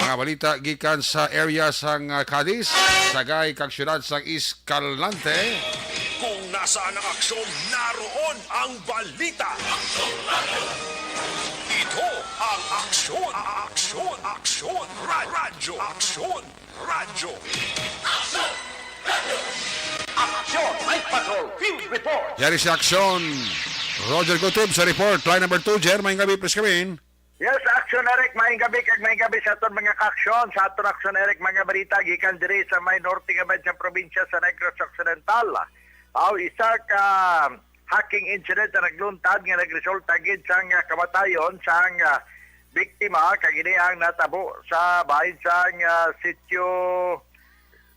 Mga balita gikan sa area sang, ah, Cadiz, Sagay, kag siyudad sang Escalante. Kung nasaan ang aksyon, naroon ang balita. Ito ang Aksyon, Aksyon, Aksyon, Ra-, Radyo, Aksyon, Radyo. Aksyon, Night Patrol, Field Report. Yari sa Aksyon, Roger Gutib sa report. Line number two, Jer, maayong gabi, please come in. Yes, Aksyon Eric, maayong gabi kag maayong gabi sa aton mga kaaksyon. Sa aton Aksyon Eric, mga balita gikan diri sa may norte nga bahin sa probinsya sa Negros Occidental. Aw, isa ka hacking incident na nagluntad nga nagresulta gid sang, ah, kamatayon sang, ah, biktima, kag ini ang natabo sa bahin sang, ah, sitio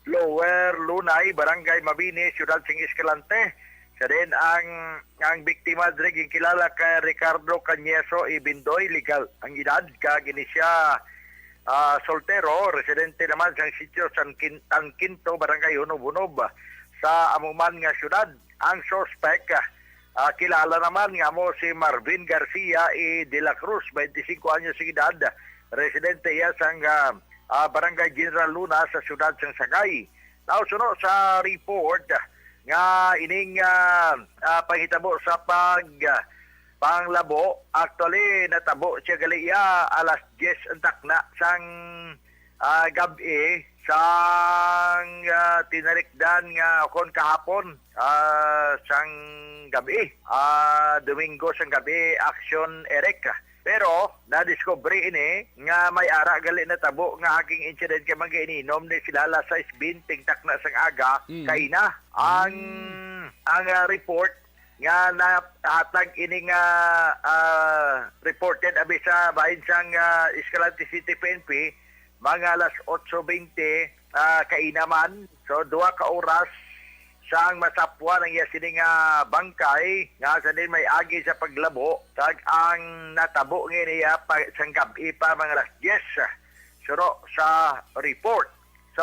Lower Lunay, Barangay Mabini, Siyudad sing Escalante. Siya din ang, ang biktima diri ginkilala kay Ricardo Cañeso Ibindoy, legal ang edad, kag ini siya, ah, soltero, residente naman sang sitio San Quin-, Tan Quinto, Barangay Hunob-Hunob, sa amo man nga siyudad. Ang suspek, ah, ah, kilala naman nga amo si Marvin Garcia E. de la Cruz, twenty-cinco anyos ang edad, residente iya sang, ah, ah, Barangay General Luna sa siyudad sang Sagay. Now, suno sa report nga ining, ah, ah, panghitabo sa pag, ah, panglabo, actually, natabo siya gali iya alas diyes ang takna sang, ah, gab-i, sang, ah, tinarikdan nga kon kahapon, ah, sang gab-i, ah, Domingo sang gab-i, Action Eric. Pero nadiskubre ini nga may ara gali natabo nga hacking incident kay magkaininom ni sila alas sais bente takna sang aga, mm, kaina. Ang, mm, ang, ah, report nga nahatag ini nga, ah, reported abi sa bahin sang, ah, Escalante City P N P, mga alas otso bente, ah, kaina man. So, duha ka oras sang masapwan ang iya sini nga bangkay, nga sa din may agi sa paglabo, kag ang natabo nga niya pa, sang gab-i pa, mga alas diyes, suno sa report. So,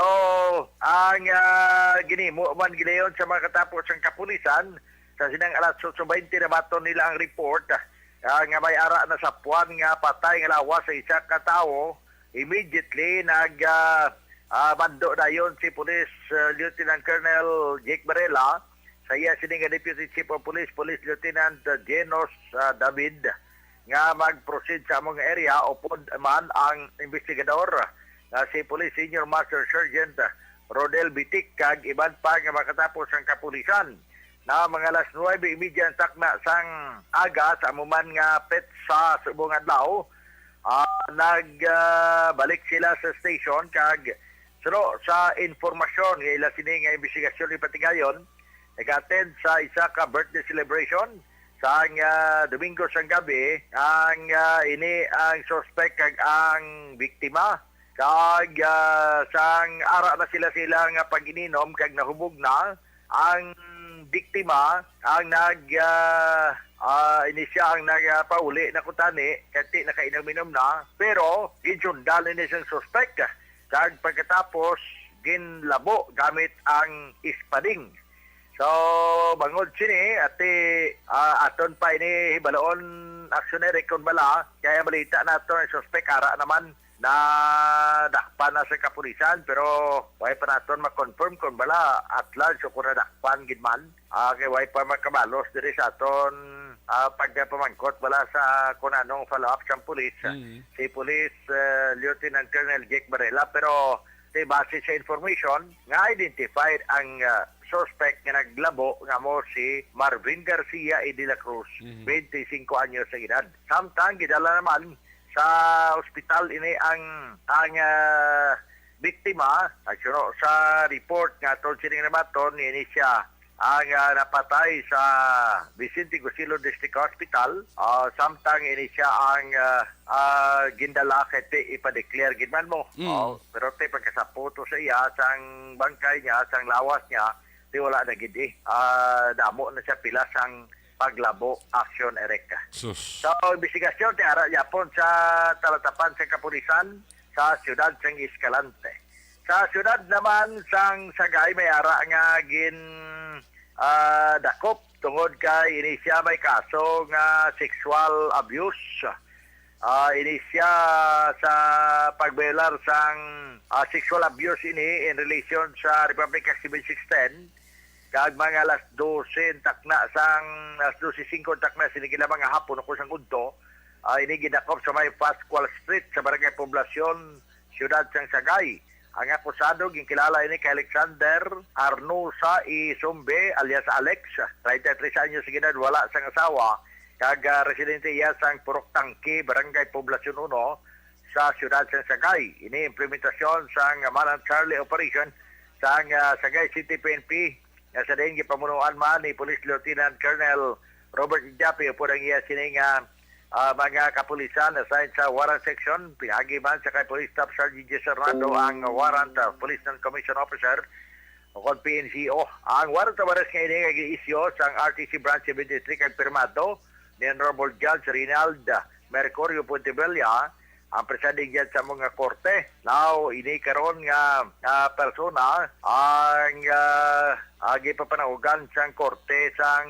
ang, ah, ginhimo man gilayon sa mga katapo sang kapulisan, sa sining alas otso bente nabaton nila ang report, ah, nga may ara nasapwan nga patay nga lawas sa isa ka tawo, immediately nag, ah, ah, mando dayon si Police, ah, Lieutenant Colonel Jake Barela, sa iya sini nga Deputy Chief of Police, Police Lieutenant, ah, Genos, ah, David, nga mag-proceed sa among area, upod man ang investigador nga si Police Senior Master Sergeant Rodel Bitik kag iban pa nga makatapo sang kapulisan. Na mga alas nuwebe y media ang takna sang aga sa amo man nga petsa subong adlaw, ah, nag, ah, balik sila sa station kag suno sa informasyon nga ila sini nga investigasyon ipatigayon, nag-attend sa isa ka birthday celebration sang, ah, Domingo sang gabi, ang, ah, ini ang suspect kag ang biktima. Kag, ah, sang ara na sila sila nga pag-ininom kag nahubog na, ang biktima ang nag, ah, ah, ini siya ang nagapauli na kutani, kay ti nakainom-inom na. Pero ginsundan ini sang suspect, kag pagkatapos ginlabo gamit ang espading. So, bangod sini, ati, ah, aton pa ini hibaloon, Action Eric, kon bala, kaya balita nato ang suspek ara naman na dakpan na sa kapulisan, pero way pa naton ma-confirm kon bala at large o kung nadakpan gid man. Ah, kay way pa makabalos diri sa aton, ah, pagpamangkot bala sa kung anong follow-up sang pulis. Mm. Si Police, ah, Lieutenant Colonel Jake Varela, pero Kay base sa information nga identified ang, ah, suspect nga naglabo nga mo si Marvin Garcia E. de la Cruz, Mhm. twenty-cinco anyos ang edad. Samtang gidala naman sa ospital ini ang, ang, ah, biktima. At, you know, sa report nga atong sining nabaton, ini siya ang, ah, napatay sa Vicente Gusilon District Hospital. Ah, samtang ini siya ang, ah, ah, gindala kay ti ipa-declare gid man mo. Mm. Oh, pero ti pagkasapo to sa iya, sang bangkay niya, sang lawas niya, ti wala na gid eh. Ah, damo na siya pila sang paglabo, Action Eric. Sus. So, investigasyon ti ara yapon sa talatapan sa kapulisan sa siyudad sang Escalante. Sa siyudad naman sang Sagay may ara nga gin, ah, dakop tungod kay ini siya may kaso nga sexual abuse. Ah, ini siya sa pagbayolar sang, ah, sexual abuse ini in relation sa Republic Act seven six ten, kag mga alas dose ang takna sang, alas dose singko ang takna sini gid nga hapon ako sang udto, ah, ini gidakop sa may Pascual Street sa Barangay Poblacion, siyudad sang Sagay. Ang akusado ginkilala ini kay Alexander Arnosa Isumbe alias Alex, treinta y tres anyos ang edad, wala sang asawa, kag, ah, residente iya sang Purok Tangke, Barangay Poblacion uno, sa siyudad sang Sagay. Ini implementasyon sang Manang Charlie Operation sang, ah, Sagay City P N P, nga sa diin gipamunuan man ni Police Lieutenant Colonel Robert Japi, upod ang iya sini nga, ah, mga kapulisan assigned sa Warrant Section, pinaagi man sa kay Police Staff Sergeant Jess Hernando ang Warrant, ah, Police Non-Commissioned Officer o kon P N C O. Ang warrant of arrest nga ini nga gi-issue sang R T C Branch seventy-three kag pirmado ni Honorable Judge Reynald Mercurio Puentebella, ang presiding judge sa mga korte. Now, ini karon nga, ah, persona ang, ah, ah, gipapanahogan sang korte sang,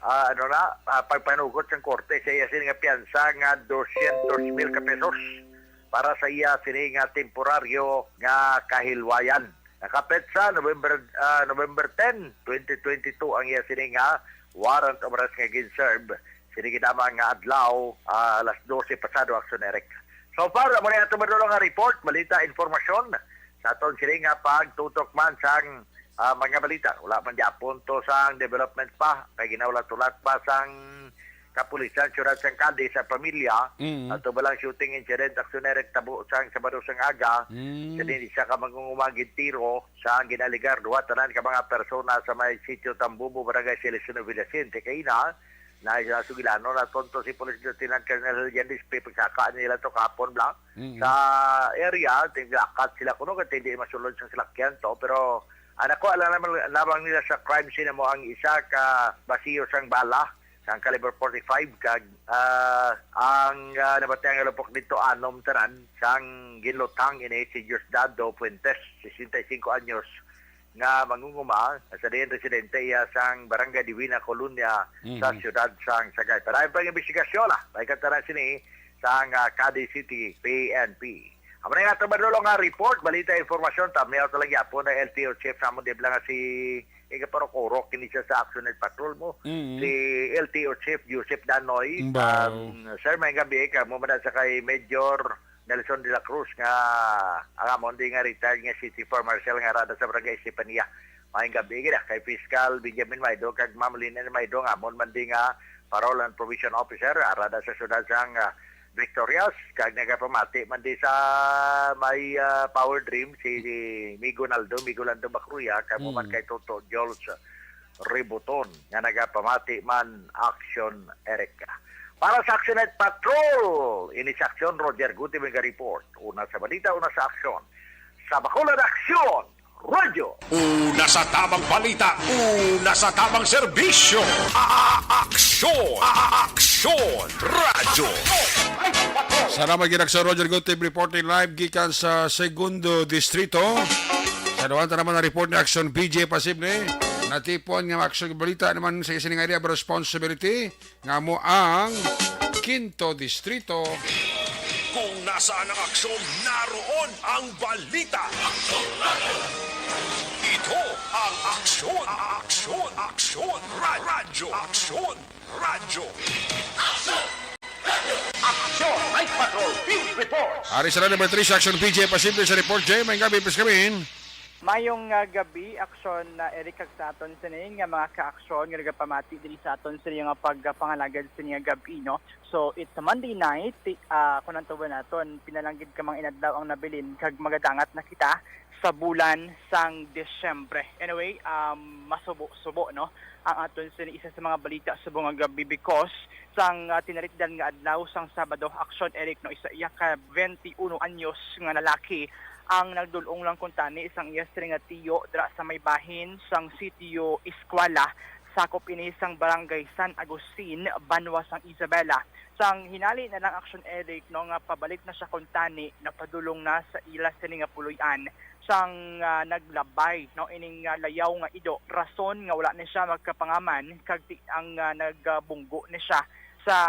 ah, ano na, ah, pagpanugot sang korte sa iya sini nga piyansa nga dosyentos mil ka pesos para sa iya sini nga temporaryo nga kahilwayan. Nakapetsa November, ah, November ten, twenty twenty-two ang iya sini nga warrant of arrest nga gin-serve sini gid lamang nga adlaw, ah, alas dose pasado, Action Eric. So far, amo ni ato madulong nga report, balita, informasyon sa aton sini nga pagtutok man sang, ah, mga balita. Wala man gyapon to sang development pa, kay ginaulat-ulat pa sang kapulisan, siyudad sang Cadiz ang pamilya. Mm. Ato ba lang shooting incident, Action Eric, tabo sang Sabado sang aga, Mm. sa din isa ka mangungumang gintiro sa ginaligar duha tanan ka mga persona sa may sitio Tambubo, Barangay Celestino Villasin. Ti kaina, na sa Sugilano na tonto si Police Lieutenant Colonel Jan Dispe, pagsaka nila to kahapon lang. Mm. Sa area, tinglakat sila kuno, kay hindi masulod sa salakyan to, pero ang nakuha lang naman, lamang nila sa crime scene mo ang isa ka basiyo sang bala sang caliber forty-five, kag, ah, ang, ah, nabatian nga lupok dito anom tanan, sang ginlutang ini si Diosdado Fuentes, sesenta y cinco anyos, nga mangunguma, sa diin residente iya sang Barangay Divina Colonia sa Mhm. siyudad sang Sagay. Pero ang pang-imbestigasyon, ah, may kataran sini sang, ah, Cadiz City P N P. Amo na nga ato madulong nga report, balita, informasyon, tamiyaw talaga po na L T O chief sa amon, di ba nga si Iga Parokoro, kini siya sa Action and Patrol mo. Mm. Si L T O Chief Joseph Danoy. Mbaw. Um, sir, may gabi ka mo man sa kay Major Nelson de la Cruz nga ang amon di nga retired nga city former marshal nga rada sa Barangay Estefania. May gabi gid, ah, kay Fiscal Benjamin Maido kag Ma'am Lynn Maido nga amon man di nga Parole and Probation Officer, ah, rada sa siyudad sang, ah, Victorias, kag nagapamati man di sa may, ah, Power Dream si, si Migo Naldo, Migo Lando Bacruya, kag mo man Mm. kay Toto Jols, ah, Ributon nga nagapamati man, Aksyon Eric. Para sa Aksyon Night Patrol, ini sa Aksyon, Roger Guti may report. Una sa balita, una sa aksyon. Sa Bacolod Aksyon, Radyo. Una sa tamang balita, una sa tamang serbisyo. A-, a-, aksyon, a-, a-, aksyon, radyo. Salamat gid sa Roger Gutib reporting live gikan sa Segundo Distrito. Sa duwanta naman ang report ni Aksyon B J Pasible. Natipon nga aksyon balita naman sa isa nga area of responsibility nga mo ang Quinto Distrito. Kung nasaan ang aksyon, naroon ang balita. Ito ang aksyon, aksyon, aksyon, ra-, radyo, aksyon, radyo. Aksyon, Night Patrol, Field Report. Ari sa number three sa Aksyon, P J Pasible sa report. Jay, may gabi, please come in. Mayong, ah, gabi, Aksyon, ah, Eric, kag sa aton sini nga mga kaaksyon nga nagapamati diri sa aton sini nga pagpangalagad sini nga gabi, no? So, it's a Monday night, ti-, ah, kung ang tubo naton, pinalanggid ka mga inadlaw ang nabilin kag magadangat na kita sa bulan sang Disyembre. Anyway, um, masubo-subo, no? Ang aton sini isa sa mga balita subong nga gabi because sang, ah, tinalikdan nga adlaw sang Sabado, Aksyon, Eric, no, isa iya ka twenty-uno anyos nga lalaki ang nagdul-ong lang kuntani sang iya sini nga tiyo dira sa may bahin sang sitio Eskwala, sakop ini sang Barangay San Agustin, banwa sang Isabela. Sang hinali na lang, Aksyon, Eric, no, nga pabalik na siya kuntani, napadulong na sa ila sini nga puloy-an sang, ah, naglabay, no, ining, ah, layaw nga ido, rason nga wala ni siya magkapangaman kag ti-, ang, ah, nagbunggo ni siya sa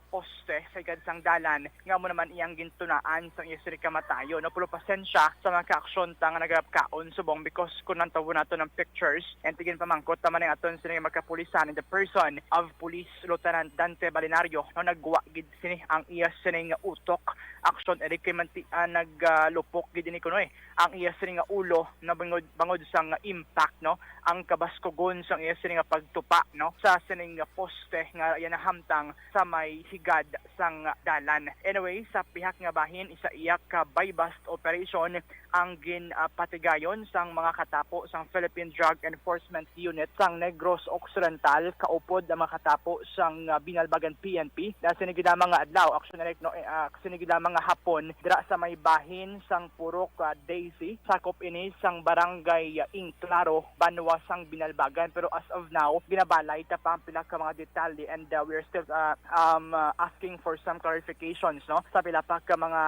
poste sa igad sang dalan nga amo naman iyang gintunaan sang iya sini kamatayon. No, pero pasensya sa mga kaaksyon ta nga nagapkaon subong because kung nantawo nato ng pictures and tigin pamangkot naman ang aton sini magkapulisan in the person of Police Lieutenant Dante Balinario, no, nagwa gid sini ang iya sini nga utok. Aksyon, Eric, kay manti-, ah, naglupok gid ini kuno, eh, ang iya sini nga ulo na bangod, bangod sang impact, no, ang kabaskugon sang iya sini nga pagtupa, no, sa sining poste nga iya nahamtang sa may higad sang dalan. Anyway, sa pihak nga bahin, isa iya ka buy-bust operation ang gin, ah, patigayon sang mga katapo sang Philippine Drug Enforcement Unit sang Negros Occidental, kaupod ang mga katapo sang, ah, Binalbagan P N P. Na sini gid lamang nga adlaw, Aksyon, Eric, no, eh, ah, sini gid lamang nga hapon, dira sa may bahin sang Purok, ah, Daisy. Sakop ini sang Barangay, ah, Ingklaro, banwa sang Binalbagan. Pero as of now, ginabalay ta pa ang pila ka mga detalye and, ah, we are still, ah, um, ah, asking for some clarifications, no, sa pila pa ka mga,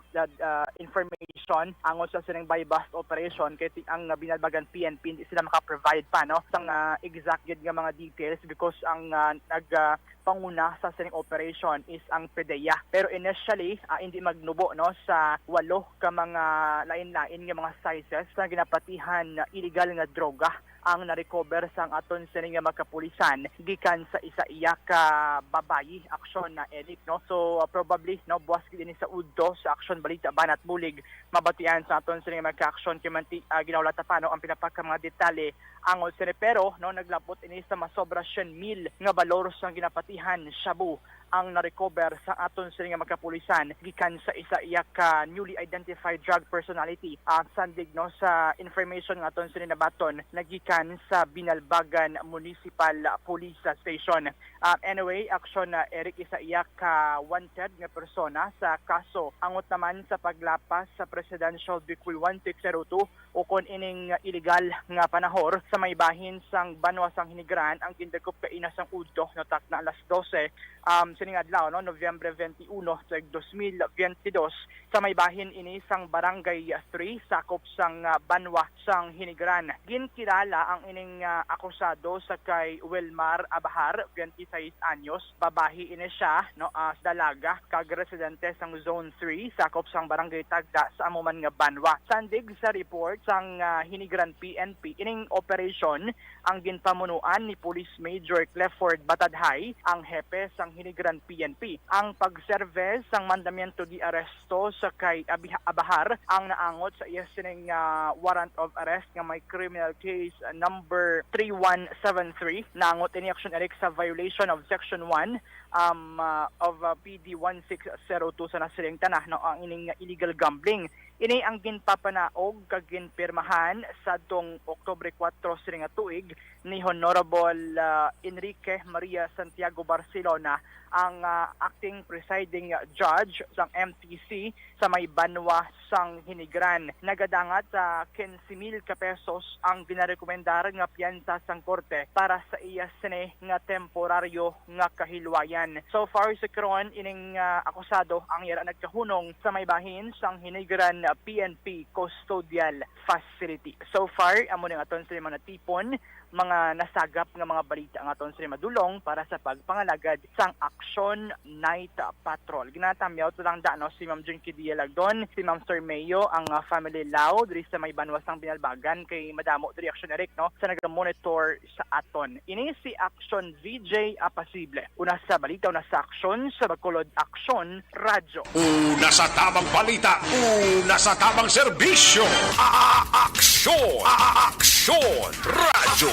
ah, ah, information angon sa sining buy-bust operation kay ti-, ang Binalbagan P N P hindi sila maka-provide pa, no, sang, ah, exact gid nga mga details because ang, ah, nag, ah, panguna sa sining operation is ang PDEA. Pero initially, ah, hindi magnubo, no, sa walo ka mga lain-lain nga mga sizes sa ginapatihan nga illegal nga droga ang na-recover sang aton sini nga mga kapulisan gikan sa isa iya ka babayi, Aksyon, na, Eric, no? So, uh, probably, no, buwas gid ini sa udto sa Aksyon Balita Banat Bulig, mabatian sa aton sini nga mga kaaksyon kay manti, uh, ginahulata pa, no, ang pila pa ka mga detalye angon sini. Pero, no, naglabot ini sa masobra siyam mil nga balor sang ginapatihan shabu ang na-recover sa aton sini nga mga kapulisan gikan sa isa iya ka newly identified drug personality, ah, sandig, no, sa information nga aton sini nabaton nagikan sa Binalbagan Municipal Police Station. Ah, anyway, Aksyon, ah, Eric, isa iya ka wanted nga persona sa kaso angot naman sa paglapas sa Presidential Decree one six zero two ukon ining illegal nga panahor sa may bahin sang banwa sang Hinigaran ang gindakop kaina sang udto, no, takna alas dose, um, sining adlaw, no, Nobyembre twenty-one, tuig dos mil biyente dos, sa may bahin ini sang Barangay three, sakop sang, ah, banwa sang Hinigaran. Ginkilala ang ining, ah, akusado sa kay Wilmar Abahar, twenty-six anyos, babayi ini siya, no, as dalaga, kag residente sang Zone three, sakop sang Barangay Tagda sa amo man nga banwa. Sandig sa report sang, ah, Hinigaran P N P, ining operasyon ang ginpamunuan ni Police Major Clifford Batadhay, ang hepe sang Hinigaran P N P. Ang pagserve sang mandamiento de arresto sa kay Abiha-, Abahar ang naangot sa iya sining, ah, warrant of arrest nga may criminal case, ah, number three one seven three. Naangot ini, Aksyon, Eric, sa violation of Section one, um, ah, of, ah, P D one six zero two sa nasiring tana, no, ang ining illegal gambling. Ini ang ginpapanaog kag ginpirmahan sadtong Oktubre kuwatro sini nga tuig ni Honorable, ah, Enrique Maria Santiago Barcelona, ang, ah, acting presiding judge sang M T C sa may banwa sang Hinigran. Nagadangat sa quince mil ka pesos ang ginarekomendar nga piyansa sang korte para sa iya sini nga temporaryo nga kahilwayan. So far, sa karon, ining, ah, akusado ang yara nagkahunong sa may bahin sang Hinigran P N P Custodial Facility. So far, amo ning aton sa mga natipon, mga nasagap nga mga balita ang aton sa madulong para sa pagpangalagad sang Action Night Patrol. Ginatamyaw ta lang dano si Ma'am Junkie Dia Lagdon, si Ma'am Sir Mayo, ang, ah, family law diri sa may banwa sang Binalbagan, kay madamo diri Action Eric, no, sa nagamonitor sa aton. Ini si Action V J Apasible. Una sa balita, una sa aksyon, sa Bacolod Aksyon Radyo. Una sa tamang balita, una sa tamang serbisyo. A-, a-, aksyon, a-, a-, aksyon Radyo.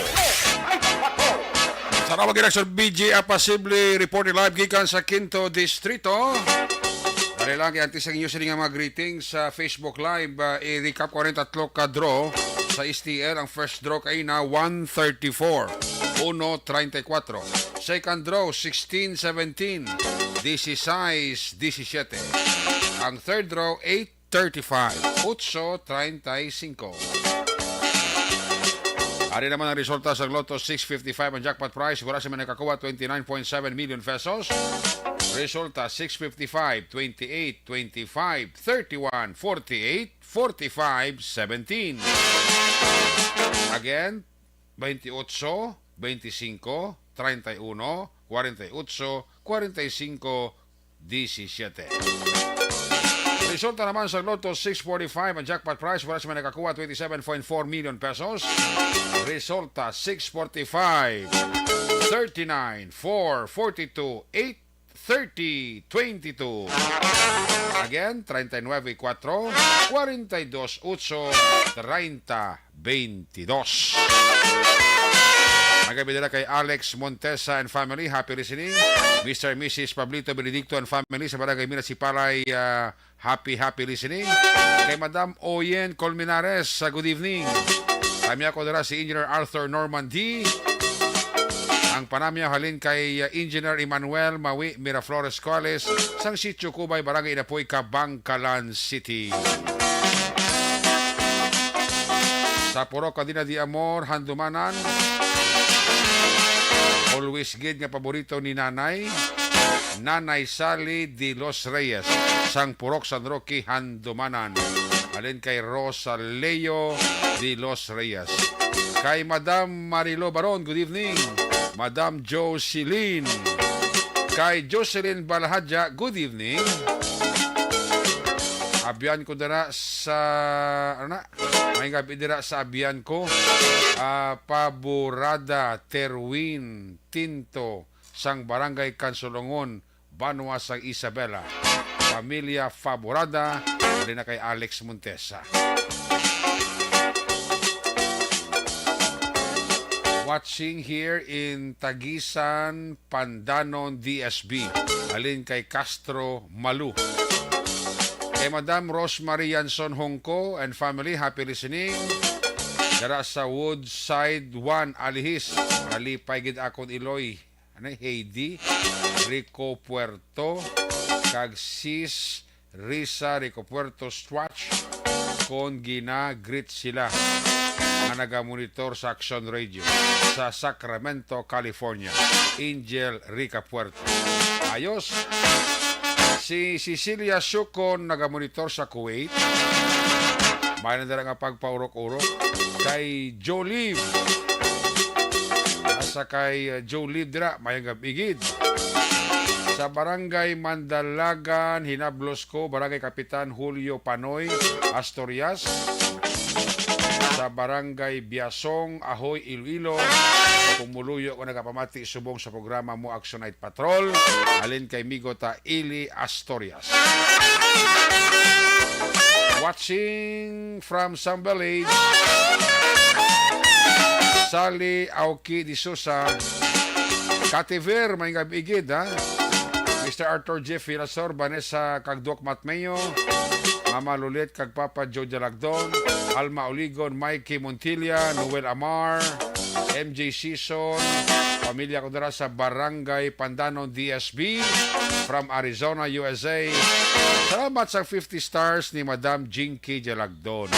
Sa Rawag Action, V J Apasible, reporting live gikan sa Quinto Distrito. Dali lang, i-antes ang inyo sini nga mga greetings sa Facebook Live. Ah, i-recap ko ang tatlo ka draw sa S T L. Ang first draw kay na one thirty-four, uno treinta y cuatro. Second draw, sixteen seventeen, dieciséis diecisiete. Ang third draw, eight thirty-five, ocho treinta y cinco. Ari naman ang resulta sa Lotto six fifty-five, ang jackpot prize. Wala sa may nakakuha, twenty-nine point seven million pesos. Resulta, six fifty-five, twenty-eight, twenty-five, thirty-one, forty-eight, forty-five, seventeen. Again, veintiocho, veinticinco, treinta y uno, cuarenta y ocho, cuarenta y cinco, diecisiete. Resulta naman sa Lotto six forty-five, ang jackpot prize, wala sa may nakakuha, twenty-seven point four million pesos. Resulta, six forty-five, thirty-nine, four forty-two, eight thirty, twenty-two. Again, treinta y nueve cuatro, cuarenta y dos ocho, treinta veintidós. Ang gabi nila kay Alex Montesa and family, happy listening. Mister and Missus Pablito Benedicto and family sa Barangay Minas Sipalay, ah, happy, happy listening. Kay Madam Oyen Colmenares, ah, good evening. Kami ako dira si Engineer Arthur Norman D. Ang panamyaw halin kay, ah, Engineer Emmanuel Mawi Miraflores Cuales sang Sitio Cubay, Barangay Inapoy, Kabangkalan City. Sa Purok Cadena de Amor, Handumanan. Always gid nga paborito ni Nanay, Nanay Sally de los Reyes, sang Purok San Roque, Handumanan. Halin kay Rosa Leo de los Reyes. Kay Madam Marilo Baron, good evening. Madam Jocelyn. Kay Jocelyn Balahadja, good evening. Abyan ko dira sa, ano na? May gabi dira sa abyan ko. Ah, Paborada Terwin Tinto sang Barangay Kansulungon, Banwa sang Isabela. Pamilya Faborada, dali na kay Alex Montesa. Watching here in Tagisan, Pandanon, D S B. Halin kay Castro Malu. Kay Madam Rosemary Yanson Hongko and family, happy listening. Dara sa Woodside one, Alihis. Nalipay gid akon iloy. Ano, Heidi Rico Puerto, kag Sis Risa Rico Puerto Swatch, kon gina-greet sila nga nagamonitor sa Action Radio sa Sacramento, California. Angel Rica Puerto. Ayos. Si Cecilia Shuko nagamonitor sa Kuwait. May na dira nga pagpaurok-urok kay Jolib. Asa kay, uh, Jolib dira, mayang gabi gid. Sa Barangay Mandalagan, Hinablos ko, Barangay Kapitan Julio Panoy, Asturias. Sa Barangay Biasong, Ahoy, Iloilo, pumuluyo ko nagapamati subong sa programa mo, Action Night Patrol, halin kay Migo ta Ili Astorias. Watching from Sambales, Sally Aoki de Sousa, Kativer, may gabi gid, ha? Mister Arthur Jeff Vilasor, Vanessa Kagduak Matmeo, Mama Lulit kag Papa Joe Jalagdon, Alma Oligon, Mikey Montilla, Noel Amar, M J Sison, pamilya ko dira sa Barangay Pandanon, D S B, from Arizona, U S A. Salamat sa fifty stars ni Madam Jinky Jalagdon.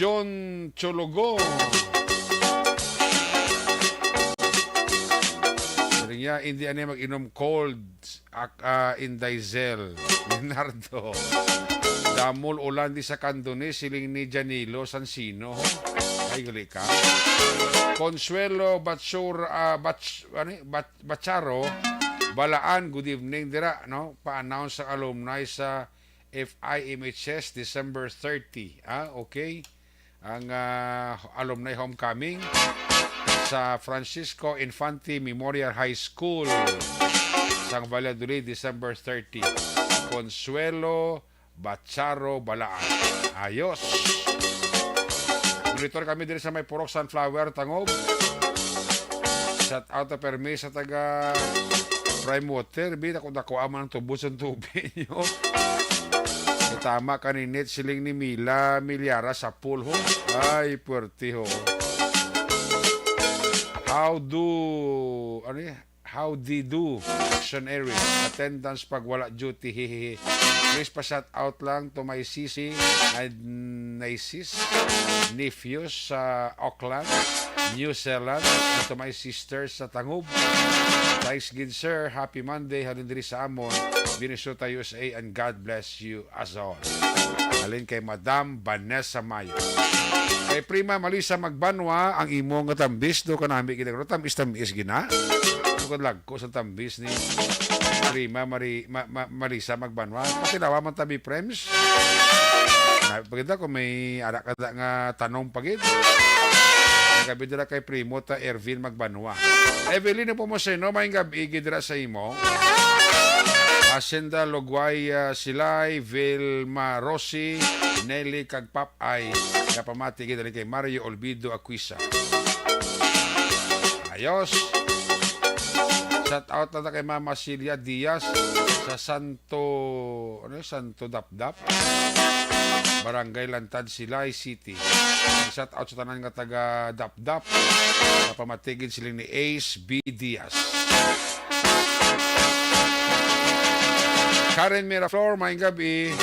John Chologo. Siling niya, hindi ani mag-inom cold ak-, ah, Indaysel. Leonardo. Damol ulan di sa Cantonese, siling ni Janilo Sansino. Ay, gali ka. Consuelo Batsur-, ah, Bats-, ano, Bat-, Batsaro, Balaan, good evening dira, no? Pa-announce sa alumni sa F I M H S, December thirty. Ah, okay. Ang, ah, alumni homecoming sa Francisco Infante Memorial High School, sang Valladolid, December thirty. Consuelo Bacharo Balaan. Ayos. Monitor kami diri sa may Purok Sunflower, Tangob. Shout out na permi sa taga Prime Water. Bi, dako-dako man ang tubos ang tubig nyo. Itama ka ni Nit, siling ni Mila Milyara sa pool, ho. Ay, puwerte, ho. How do, ano yun? How they do? Action area. Attendance pag wala duty. Hehehe. Please pa shout out lang to my sisi, my nieces, nephews sa Auckland, New Zealand, and to my sisters sa Tangob. Thanks gid, sir. Happy Monday. Halin diri sa amon, Minnesota, U S A, and God bless you as all. Halin kay Madam Vanessa Mayo. Kay Prima Malisa Magbanwa, ang imo nga tambis, do ka nami gid, pero tambis, tambis gina. Bukod lagko sa tambis ni Prima Mari-, Ma-, Ma-, Malisa Magbanwa. Patilawa man tabi, friends. Na, pagkita ko may ara ka da nga tanom pa gid. Nagabi dira kay Primo ta Ervin Magbanwa. Evelyn Nepomuceno, may gabi gid dira sa imo. Hacienda Logway, ah, Silay, Vilma Rossi, Nelly kag Pap Ay, nga pamati gid kay Mario Olvido Aquisa. Ayos. Shout out na kay Mama Celia Diaz sa Santo, ano yun? Santo Dapdap, Barangay Lantad, Silay City. Shout out sa tanan nga taga Dapdap. Sa pamatigid siling ni Ace B Diaz. Karen Miraflor, maayong gabi.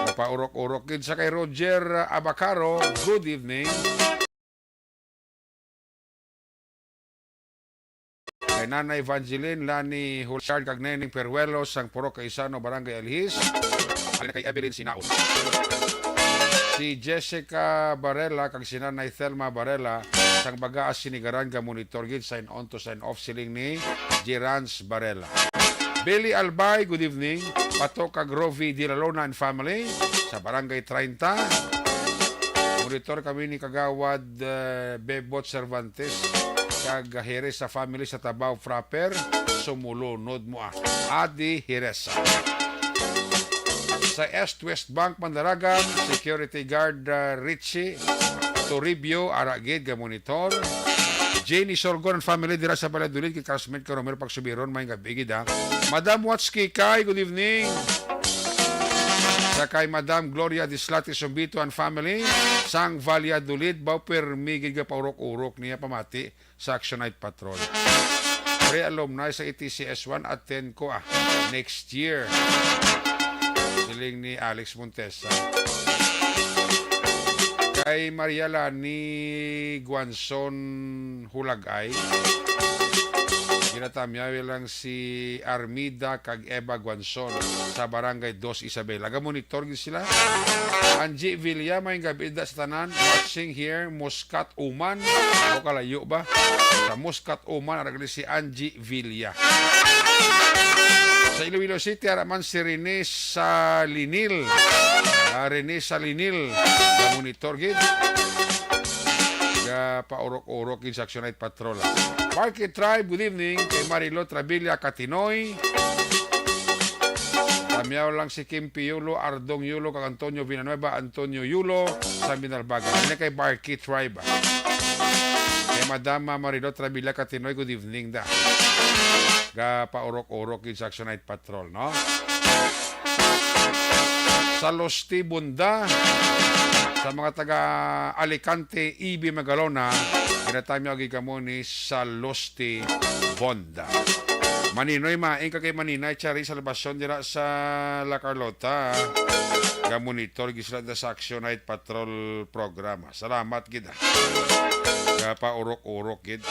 Napaurok-urok gid sa kay Roger Abacaro. Good evening. Kay Nanay Evangeline, Lani Hulard, kag Neneng Peruelo, sang Purok Kaisano, Barangay Alhis. Alin kay Evelyn Sinaon. Si Jessica Barela, kag si Nanay Thelma Barela, sang Bagaa, Sinigaran, ga monitor gid, sign on to sign off, siling ni Gerans Barela. Billy Albay, good evening. Pato kag Rovi Dilalona and family sa Barangay treinta. Monitor kami ni Kagawad, eh, Bebot Cervantes kag Jerez sa family sa Tabaw Proper. Sumulunod mo, ah. Adi Jerez. Sa East West Bank, Mandaragan, security guard, ah, Richie Toribio, ara gid nga monitor. Jenny Sorgon and family dira sa Valladolid, kay classmate ko, Romero Pagsubiron, may gabi gid, ha. Madam Watski Kay, good evening. Sa kay Madam Gloria Dislati Sumbito and family, sang Valladolid, baw permi gid nga paurok-urok niya pamati sa Action Night Patrol. Pre-alumni sa E T C S one, attend ko, ah, next year. Siling ni Alex Montesa. Kay Maria Lani Guanzon Hulagay, ginatamyaw lang si Armida kag Eva Guanzon sa Barangay Dos Isabela. Ga-monitor gid sila. Angie Villa, may gabi da sa tanan. Watching here, Muscat, Uman. O, kalayo ba? Sa Muscat, Uman, ara gali si Angie Villa. Sa Iloilo City, ara man si Rene Salinil. Ah, Rene Salinil. Ga-monitor gid. Ga paurok-urok gid sa Action Night Patrol. Market Tribe, good evening. Kay Marilo Trabilia Katinoy. Sa Miyaw lang si Kim Piolo, Ardong Yulo, kag Antonio Villanueva, Antonio Yulo, sa Binalbagan. Ini kay Barkey Tribe. Kay Madam Marilot Travilla Catinoy, good evening da. Ga paurok-urok gid sa Action Night Patrol, no? Sa Losti Bonda, sa mga taga Alicante, Ibi Magalona, ginatamyaw gid kamo ni sa Losti Bonda. Maninoy, maing ka kay Maninay Chari Salvacion dira sa La Carlota. Ga monitor gid sila da sa Action Night Patrol programa. Salamat gid, ah. Ga paurok-urok gid.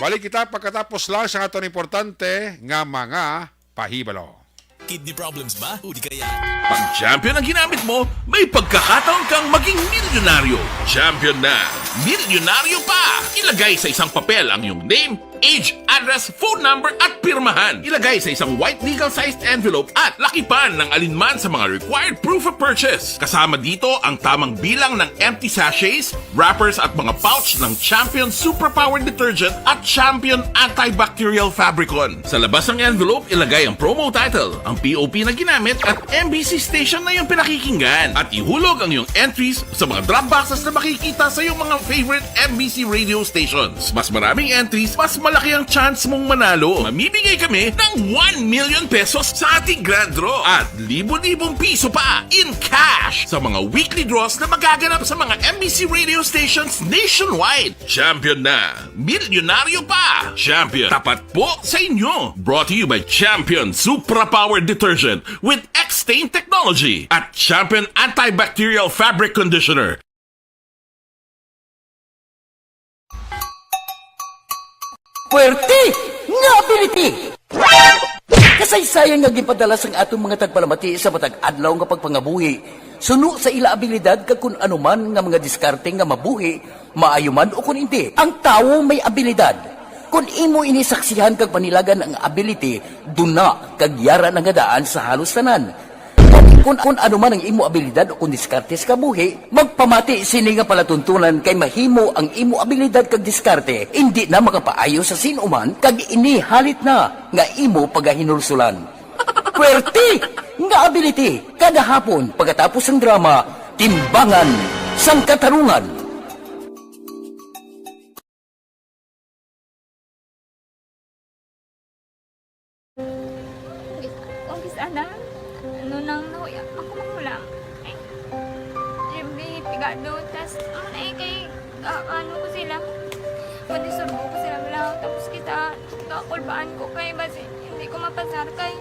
Balik kita pagkatapos lang sa aton importante nga mga pahibalo. Kidney problems ba? O di kaya? Pag Champion ang ginamit mo, may pagkakataon kang maging milyonaryo. Champion na! Milyonaryo pa! Ilagay sa isang papel ang iyong name, age, address, phone number, at pirmahan. Ilagay sa isang white legal-sized envelope at lakipan ng alinman sa mga required proof of purchase. Kasama dito ang tamang bilang ng empty sachets, wrappers, at mga pouch ng Champion Superpower Detergent at Champion Antibacterial Fabricon. Sa labas ng envelope, ilagay ang promo title, ang P O P na ginamit, at M B C station na iyong pinakikinggan. At ihulog ang iyong entries sa mga drop boxes na makikita sa iyong mga favorite M B C radio stations. Mas maraming entries, mas malaki ang chance mong manalo. Mamimigay kami ng one million pesos sa ating grand draw at libo-libong piso pa in cash sa mga weekly draws na magaganap sa mga M B C radio stations nationwide. Champion na! Milyonaryo pa! Champion, tapat po sa inyo! Brought to you by Champion Supra Power Detergent with X-Stain Technology at Champion Antibacterial Fabric Conditioner. Puwerte nga ability! Kasaysayan nga ginpadala sang aton mga tagpalamati sa matag adlaw nga pagpangabuhi suno sa ila abilidad kag kun ano man nga mga diskarte nga mabuhi, maayo man o kun indi. Ang tawo may abilidad. Kun imo ini saksihan kag panilagan ang ability, duna kag yara na nga daan sa halos tanan. Kun, kun ano man ang imo abilidad o kun diskarte sa kabuhi, magpamati sini nga palatuntunan kay mahimo ang imo abilidad kag diskarte indi na makapaayo sa sin-o man kag ini halit na nga imo pagahinulsulan. Puwerte nga ability kada hapon pagkatapos sang drama, Timbangan sang Katarungan. Kung kis-, kung kis-, ana, ano nang nahuya, ako man lang. Ay, Jimmy, pigado, tas, ano na eh, kay, ah, ano ko sila, panisurbo ko sila lang, tapos kita, kakulbaan ko kay, basi, hindi ko mapasar kay.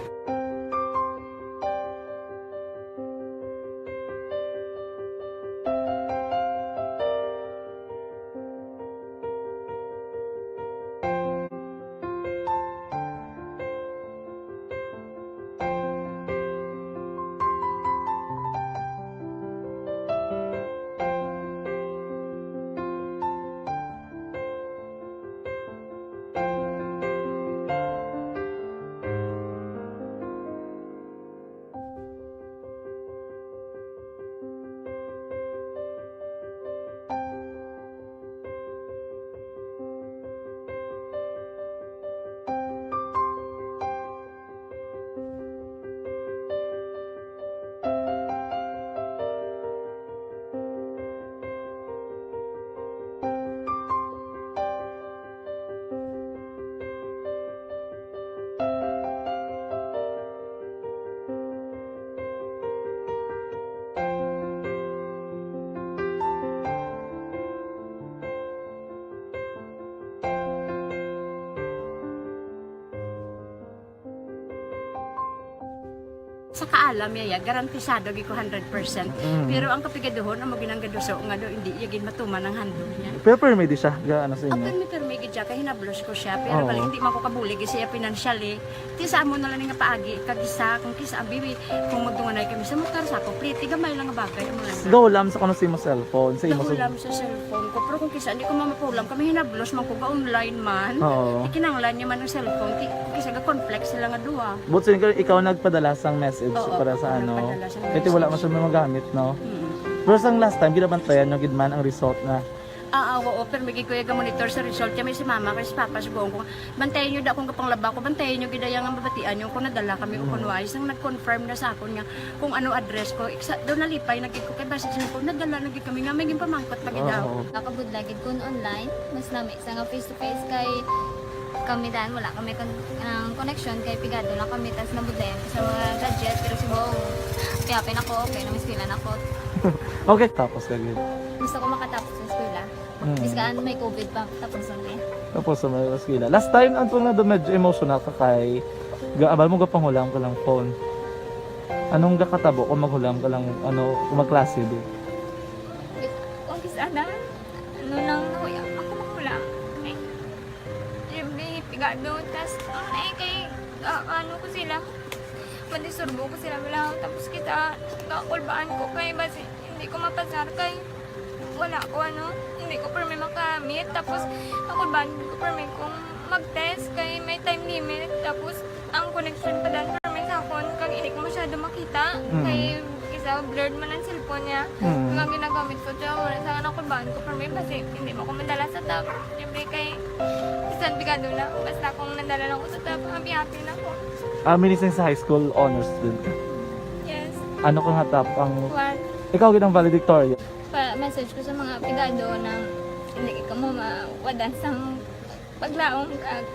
Sa kaalam niya, ya, garantisado gyud ko hundred percent. Mm. Pero ang kapigaduhon, amo ginang gaduso nga do, hindi iya gid matuman ang handle niya. Pero permi di siya, ga, ano sa inyo? Permi, permi gid siya, kay hinablos ko siya. Pero Oo. Bali, hindi man ko kabulig siya financially. Ti sa amo na lang nga paagi, kag isa, kung kisa, abi, kung magdunganay kami sa motor, sa ako, pliti, gamay lang nga bagay, amo lang. Gahulam sa kuno sa imo cellphone, sa imo sa Gahulam sa cellphone ko. Pero kung kisa, hindi ko mamapulam, kami hinablos man ko, ga-online man. Oo. Ikinanglan niya man ang cellphone, ti-, kung kisa, ga-conflict sila nga duha. But since ikaw nagpadala sang message Oo, para sa ako ano, nagpadala sang kaya wala message. Masyadong magamit, no? Mm. Pero sang last time, ginabantayan nyo gid man ang result na Ah, ah, oo, pero may gid ko iya ga-monitor sa result. Kaya may si mama, kay si papa, si buong ko. Bantayan niyo da kung kapanglaba ko, bantayan niyo gid iya nga mabatian niyo kung nadala kami o kung Mm. wala. Isang nag-confirm na sa akon nga kung ano address ko. Iksa, daw nalipay na gid ko kay basi siya ko, nadala na gid kami nga may ginpamangkot pa gid daw. Oo. Nakabudlay gid kun online, mas nami sa nga face to face kay kami dan wala kami kon-, ang connection kay pigado lang kami tas nabudlayan ko sa mga gadget pero si Bong, okay, okay na ko, okay na, may eskwela na ko. Okay, tapos ka gid. Gusto ko makatapos sa eskwela. Mm. Biskan may covid pa, tapos ang eh. Tapos sa mga eskwela. Last time, ang tunga doon, medyo emotional ka kay ga-, abal mo gapanghulam ka lang phone. Anong gakatabo kung maghulam ka lang, ano, kung magklase, di? Kung kis-, ano, ano lang, nahuya ako maghulam. Eh, every pigado, tas, ang eh, kay, ah, ano ko sila, madisturbo ko sila, wala. Tapos kita, kakulbaan ko kay, basi, hindi ko mapasar kay, wala ko, ano, hindi ko permi makamit. Tapos, ako ba, hindi ko permi kung mag-test kay may time limit. Tapos, ang connection pa dan permi sa akon, kag hindi ko masyado makita. Mm. Kay, kisa blurred man ang cellphone niya. Mm. Ang ginagamit ko, siya, wala sa akin, ako ba, ko permi, basi, hindi mo ko madala sa top. Siyempre, kay, bisan pigado na, basta kung nadala lang ko sa top, happy-happy na ko. Ah, minising sa high school, honors student ka? Yes. Ano ka nga top ang One. Ikaw gid ang valedictorian? Pa-message ko sa mga pigado na hindi kamo mawadan sang paglaom kag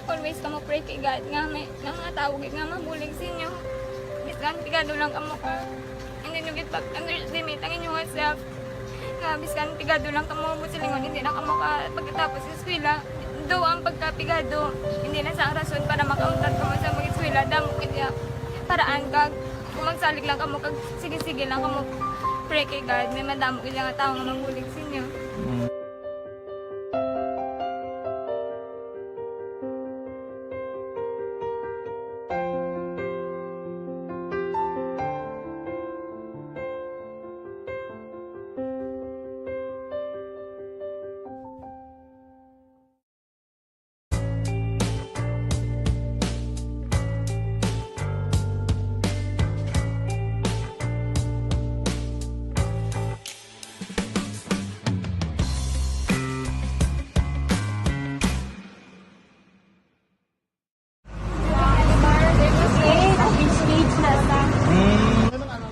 always kamo pray kay God nga may, nga mga tawo gid nga mabulig sa inyo. Bisan pigado lang kamo ka, hindi nyo gid pag-underestimate ang inyong self. Nga bisan pigado lang kamo, buot silingon, hindi na kamo ka pagkatapos sa eskwela. Do ang pagkapigado, hindi na sa rason para makauntat kamo sa mag-eskwela. Damo gid ya paraan kag kung magsalig lang kamo kag sige-sige lang kamo pray kay God, may madamo gid nga tawo nga mabulig sa inyo. Mm.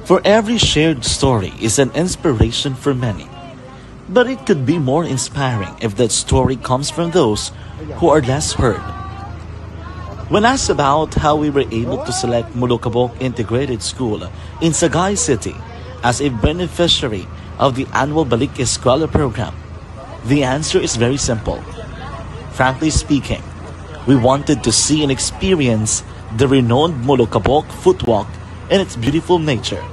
For every shared story is an inspiration for many. But it could be more inspiring if that story comes from those who are less heard. When asked about how we were able to select Molokabok Integrated School in Sagay City as a beneficiary of the annual Balik Eskwela program, the answer is very simple. Frankly speaking, we wanted to see and experience the renowned Molokabok Footwalk and its beautiful nature.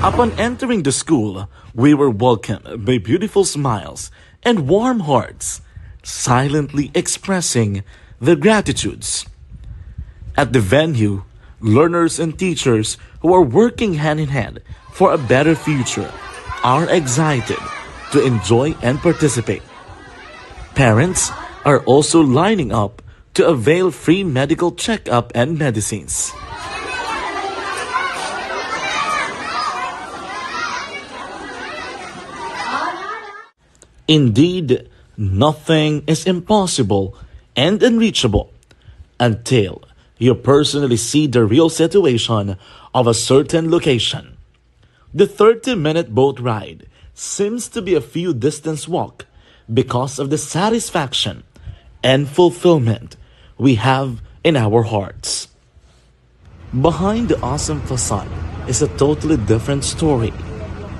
Upon entering the school, we were welcomed by beautiful smiles and warm hearts, silently expressing their gratitudes. At the venue, learners and teachers who are working hand in hand for a better future are excited to enjoy and participate. Parents are also lining up to avail free medical checkup and medicines. Indeed, nothing is impossible and unreachable until you personally see the real situation of a certain location. The thirty-minute boat ride seems to be a few distance walk because of the satisfaction and fulfillment we have in our hearts. Behind the awesome facade is a totally different story.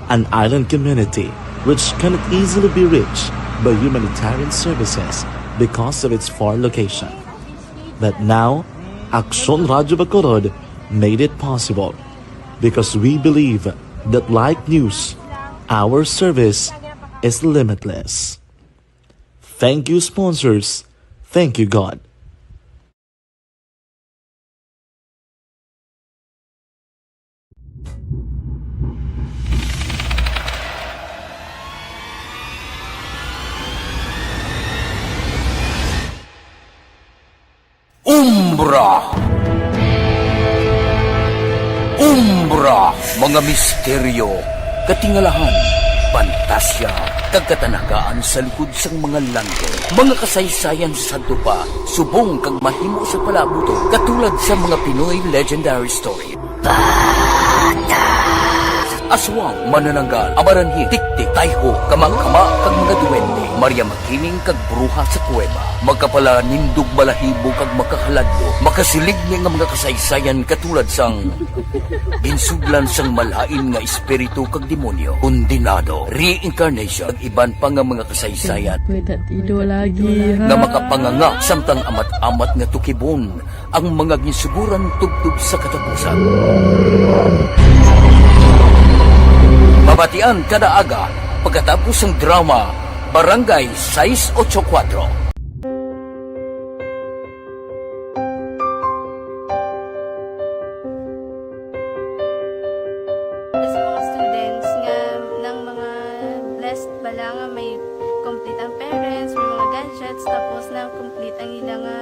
An island community which cannot easily be reached by humanitarian services because of its far location. But now, Aksyon Radyo Bacolod made it possible because we believe that like news, our service is limitless. Thank you, sponsors. Thank you, God. Umbra. Umbra, mga misteryo, katingalahan, pantasya, kag katanagaan sa likod sang mga langit. Mga kasaysayan sa sadto pa, subong kag mahimo sa palabuton, katulad sa mga Pinoy legendary story. Aswang, manananggal, amaranhi, tiktik, tayho, kamangkama, kag mga duwende, Maria Makiling, kag bruha sa kuweba. Makapalanindog balahibo kag makahaladlo, makasiligni nga mga kasaysayan katulad sang ginsudlan sang malain nga espiritu kag demonyo, kondenado, reincarnation, kag iban pa nga mga kasaysayan Wait, that ido lagi, nga ha? makapanganga samtang amat-amat nga tukibon ang mga ginsuguran tubtob sa katapusan. Mabatian kada aga pagkatapos sang drama Barangay sais ocho kuwatro. Sa mga students nga nang mga blessed bala nga may complete ang parents, may mga gadgets, tapos na complete ang ila nga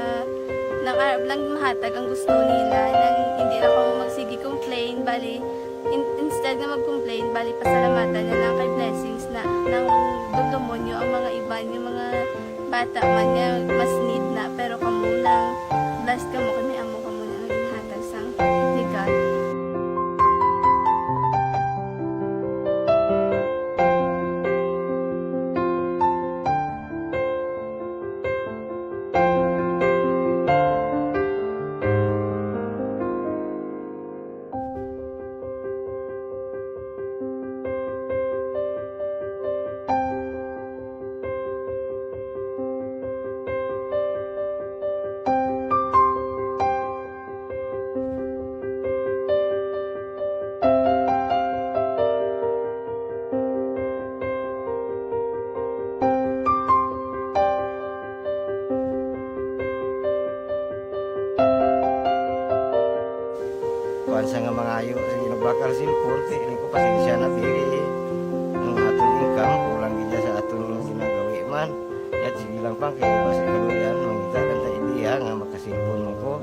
nang arab lang mahatag ang gusto nila, nang hindi na kamo magsige complain, bali in, instead nga mag-complain, bali pasalamatan na lang kay blessings na nang dumdumonyo ang mga iban nga mga bata man nga mas need na, pero kamo lang blessed kamo kay may amo kamo na nga ginhatag sang ni God. Kuwan sa nga mangayo, sige, nagbakal cellphone, ti, ini ko, pasensya na, ti. Ang aton income, kulang gid sa aton ginagawi man. Yat, sige lang, pang, kay basi kaluyan, mangita lang ta idea nga makasilpon mo ko.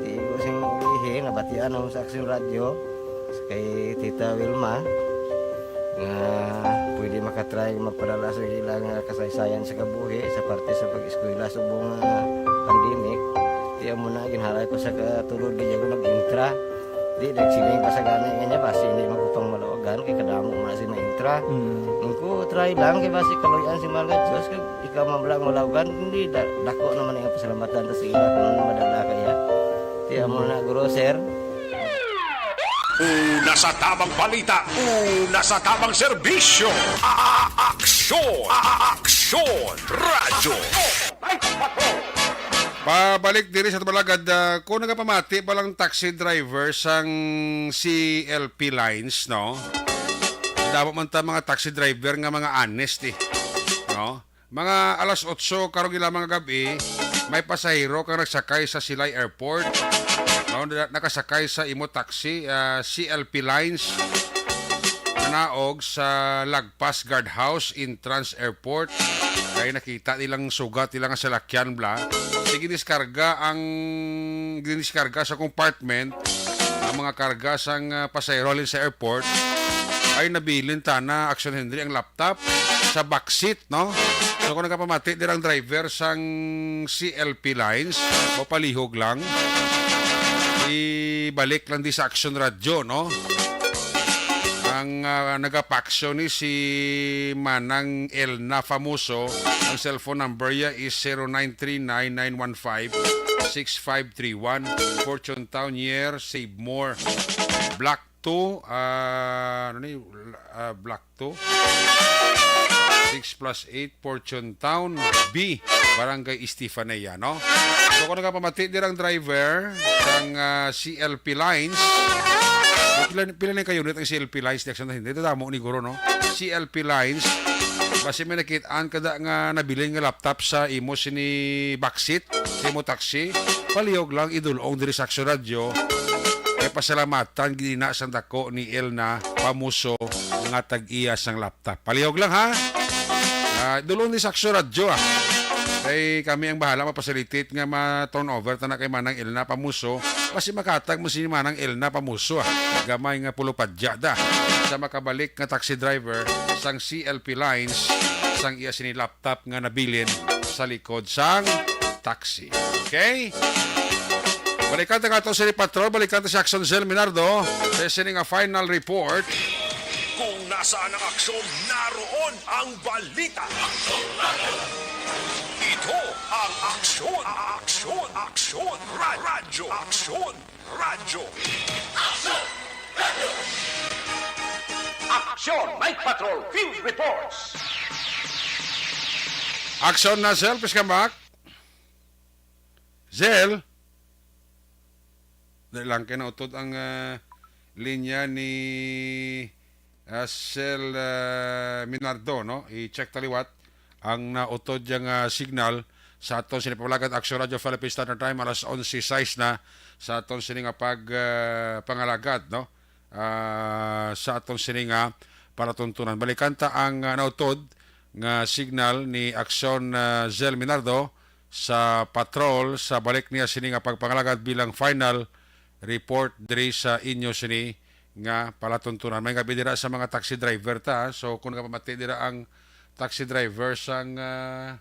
Ti, ko sing ulihi, nabatian ako sa Aksyon Radyo, kay Tita Wilma, nga pwede makatry magpadala sa ilang, ah, kasaysayan sa kabuhi sa parte sa pag-eskwela subong nga pandemic. Ti amo na, ginhalay ko sa katulod, di ako nag-intra. Di, nagsiling pa sa gani nga niya, basi hindi man ko pang malawagan, kay kadamo man si ma-intra. Mm. Ang ko, try lang, kay basi kaluyan si Mahal nga Diyos, kag ikaw man lang malawagan, hindi, da-, dako naman ang pasalamatan ta sa ila kung ano madala kaya. Ti amo na, guro, sir. Una sa tamang balita, una sa tamang serbisyo. A-, a-, aksyon, a-, a-, aksyon, radyo. Pabalik diri sa Tumalagad, ah, kung nagapamati pa lang taxi driver sang C L P Lines, no? Damo man ta mga taxi driver nga mga honest, eh. No? Mga alas otso karong lamang nga gab-i, may pasahero kang nagsakay sa Silay Airport. No, na-, nakasakay sa imo taxi, ah, C L P Lines, nanaog sa Lagpas Guardhouse, entrance airport. Kay nakita nilang sugat nila nga salakyan bla. Giniskarga ang, giniskarga sa compartment ang mga karga sang, ah, pasahero halin sa airport. Ay nabilin tana, Action Henry, ang laptop sa backseat, no? So, kung nagapamati dira ang driver sang C L P Lines, mapalihog lang. Ibalik lang di sa Action Radyo, no? Ang, ah, nagapaksyo ni si Manang Elna Famoso. Ang cellphone number niya is zero nine three nine nine one five six five three one. Fortune Town, year, save more. Block two, ah, ano ni? Ah, Block two. Six plus eight, Fortune Town, B, Barangay Estefania, no? So, kung nagapamati dirang driver sang, ah, C L P Lines, pila, pila na ka unit ang C L P Lines, di, hindi, damo ni guro, no? C L P Lines, basi may nakit-an kada nga nabilin nga laptop sa imo sini backseat, sa imo taxi, palihog lang idulong diri sa Action Radyo. Kay pasalamatan gid na sang dako ni Elna Pamuso nga tag-iya sang laptop. Palihog lang, ha? Ah, dulong ni Saksyo Radyo, ah. Kay kami ang bahala mapasilitate nga ma-turn over ta na kay Manang Elna Pamuso Basi makatag mo si Manang Elna Pamuso, ah. Gamay nga pulupadya da sa makabalik nga taxi driver sang C L P Lines sang iya sini laptop nga nabilin sa likod sang taxi. Okay? Balikan ta nga ato si Patrol, balikan ta si Action Zell Minardo sa sini nga final report. Kung nasaan ang aksyon, naroon ang balita. Ito ang Aksyon, Aksyon, Aksyon, Ra-, Radyo, Aksyon, Radyo. Aksyon! Night Patrol Field Reports! Aksyon na, Zell. Please come back. Zell? Dali lang, kay nautod ang, ah, linya ni, ah, Zell, ah, Minardo, no? I-check ta liwat ang nautod yang, ah, signal sa aton sini pamalakat, Aksyon Radyo Philippine Standard Time, alas onse sais na sa aton sini nga pag, ah, pangalagad, no? Ah, sa aton sini nga palatuntunan. Balikan ta ang, ah, nautod nga signal ni Aksyon, ah, Zell Minardo sa patrol sa balik niya sini nga pagpangalagad bilang final report diri sa inyo sini nga palatuntunan. May gabi dira sa mga taxi driver ta. So, kung nakapamati dira ang taxi driver sang, ah,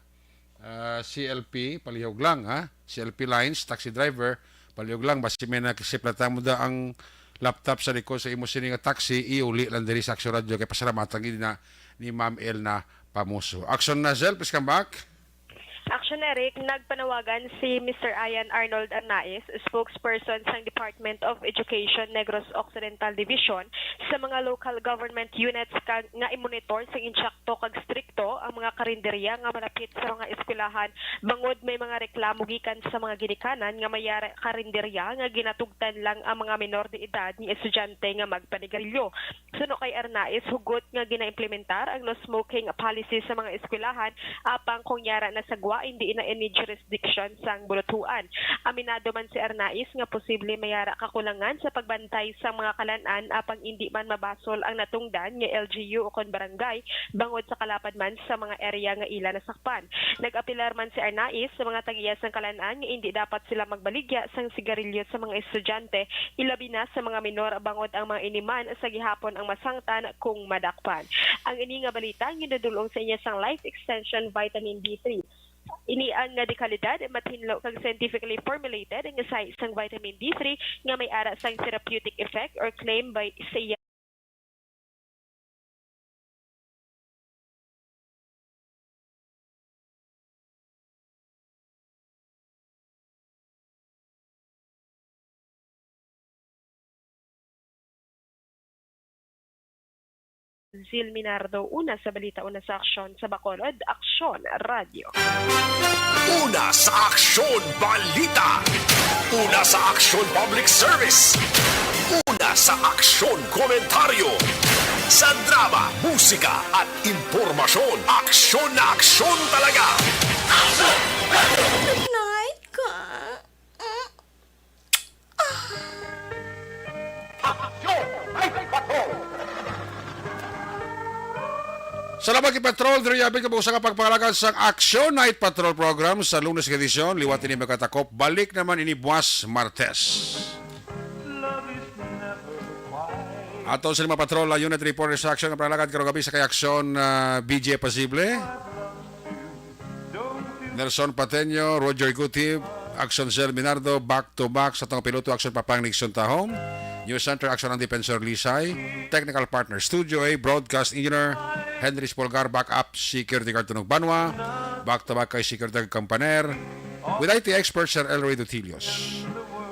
ah, C L P, palihog lang, ha? C L P Lines, taxi driver, palihog lang. Basi may nakisiplatan mo da ang laptop sa likod sa imo sini nga taxi, iuli lang diri sa Aksyon Radyo. Kay pasalamatan gid na ni Ma'am Elna Pamuso. Aksyon na, Zell, please come back. Action, Eric, nagpanawagan si Mister Ian Arnold Arnaiz, spokesperson sang Department of Education Negros Occidental Division, sa mga local government units ka, nga i-monitor sang insakto kag strikto ang mga karinderya nga malapit sa mga eskwelahan, bangod may mga reklamo gikan sa mga ginikanan nga may yara karinderya nga ginatugtan lang ang mga menor de edad nga estudyante nga magpanigarilyo. Suno kay Arnaiz, hugot nga ginaimplementar ang no smoking policy sa mga eskwelahan, apang kung yara nasagwa, indi na ini jurisdiction sang bulutuan. Aminado man si Arnaiz nga posible may yara kakulangan sa pagbantay sa mga kalan-an, apang indi man mabasol ang natungdan nga L G U o kon barangay, bangod sa kalapad man sa mga area nga ila nasakpan. Nag-apelar man si Arnaiz sa mga tag-iya sang kalan-an nga indi dapat sila magbaligya sang sigarilyo sa mga estudyante, ilabi na sa mga menor, bangod ang mga ini man sa gihapon ang masangtan kung madakpan. Ang ini nga balita ginadul-ong sa inyo sang Life Extension Vitamin D three. Ini ang nga dekalidad, matinlo kag scientifically formulated nga sahi sang vitamin D three nga may ara sang therapeutic effect or claim by sa iya Zil Minardo, una sa balita, una sa aksyon, sa Bacolod, Aksyon Radio. Una sa aksyon, balita. Una sa aksyon, public service. Una sa aksyon, komentaryo. Sa drama, musika, at impormasyon, aksyon na aksyon talaga. Night ka. Aksyon Night Patrol! Salamat kay Patrol, diri abi ka sa pagpangalagad sang Aksyon Night Patrol program sa Lunes nga edisyon. Liwat ini makatakop. Balik naman ini buwas Martes. Ato sa lima Patrol, ah, unit report sa aksyon nga pangalagad karong gabi sa kay Aksyon, ah, B J Pasible. Nelson Pateño, Roger Gutib, Action Cell Minardo, back to back sa tong piloto, Action Papang Nixon Tahom, News Center, Action ang Defensor Lisay, Technical Partner, Studio A, Broadcast Engineer, Henry Spolgar, backup, Security Guard Tunog Banwa, back to back kay Security Guard Kampaner, with I T expert Sir Elroy Dutilios.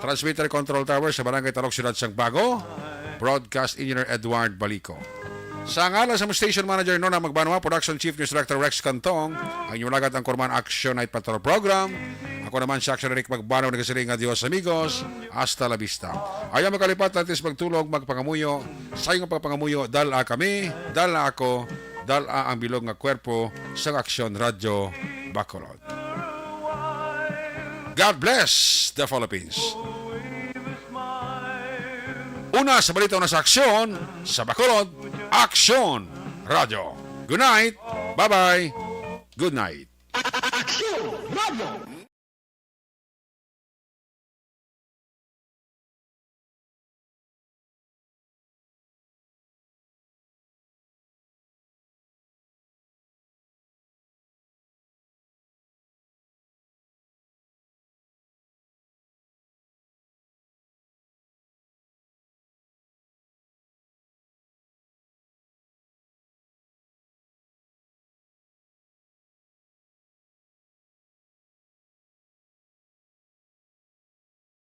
Transmitter Control Tower sa Barangay Talok, Siyudad sang Bago, Broadcast Engineer Edward Balico. Sa ngalan sa among station manager, Nona Magbanwa, production chief, news director, Rex Cantong, ang inyong lagad ang Kurman Action Night Patrol Program. Ako naman si Action Eric Magbanwa, nagasiling nga Dios amigos, hasta la vista. Ayaw makalipat natin sa pagtulog, magpangamuyo. Sa iyong pagpangamuyo, dala kami, dala ako, dala ang bilog nga kwerpo sa Action Radio Bacolod. God bless the Philippines. Una sa balita, una sa aksyon, sa Bacolod, Aksyon Radyo. Good night. Bye-bye. Good night.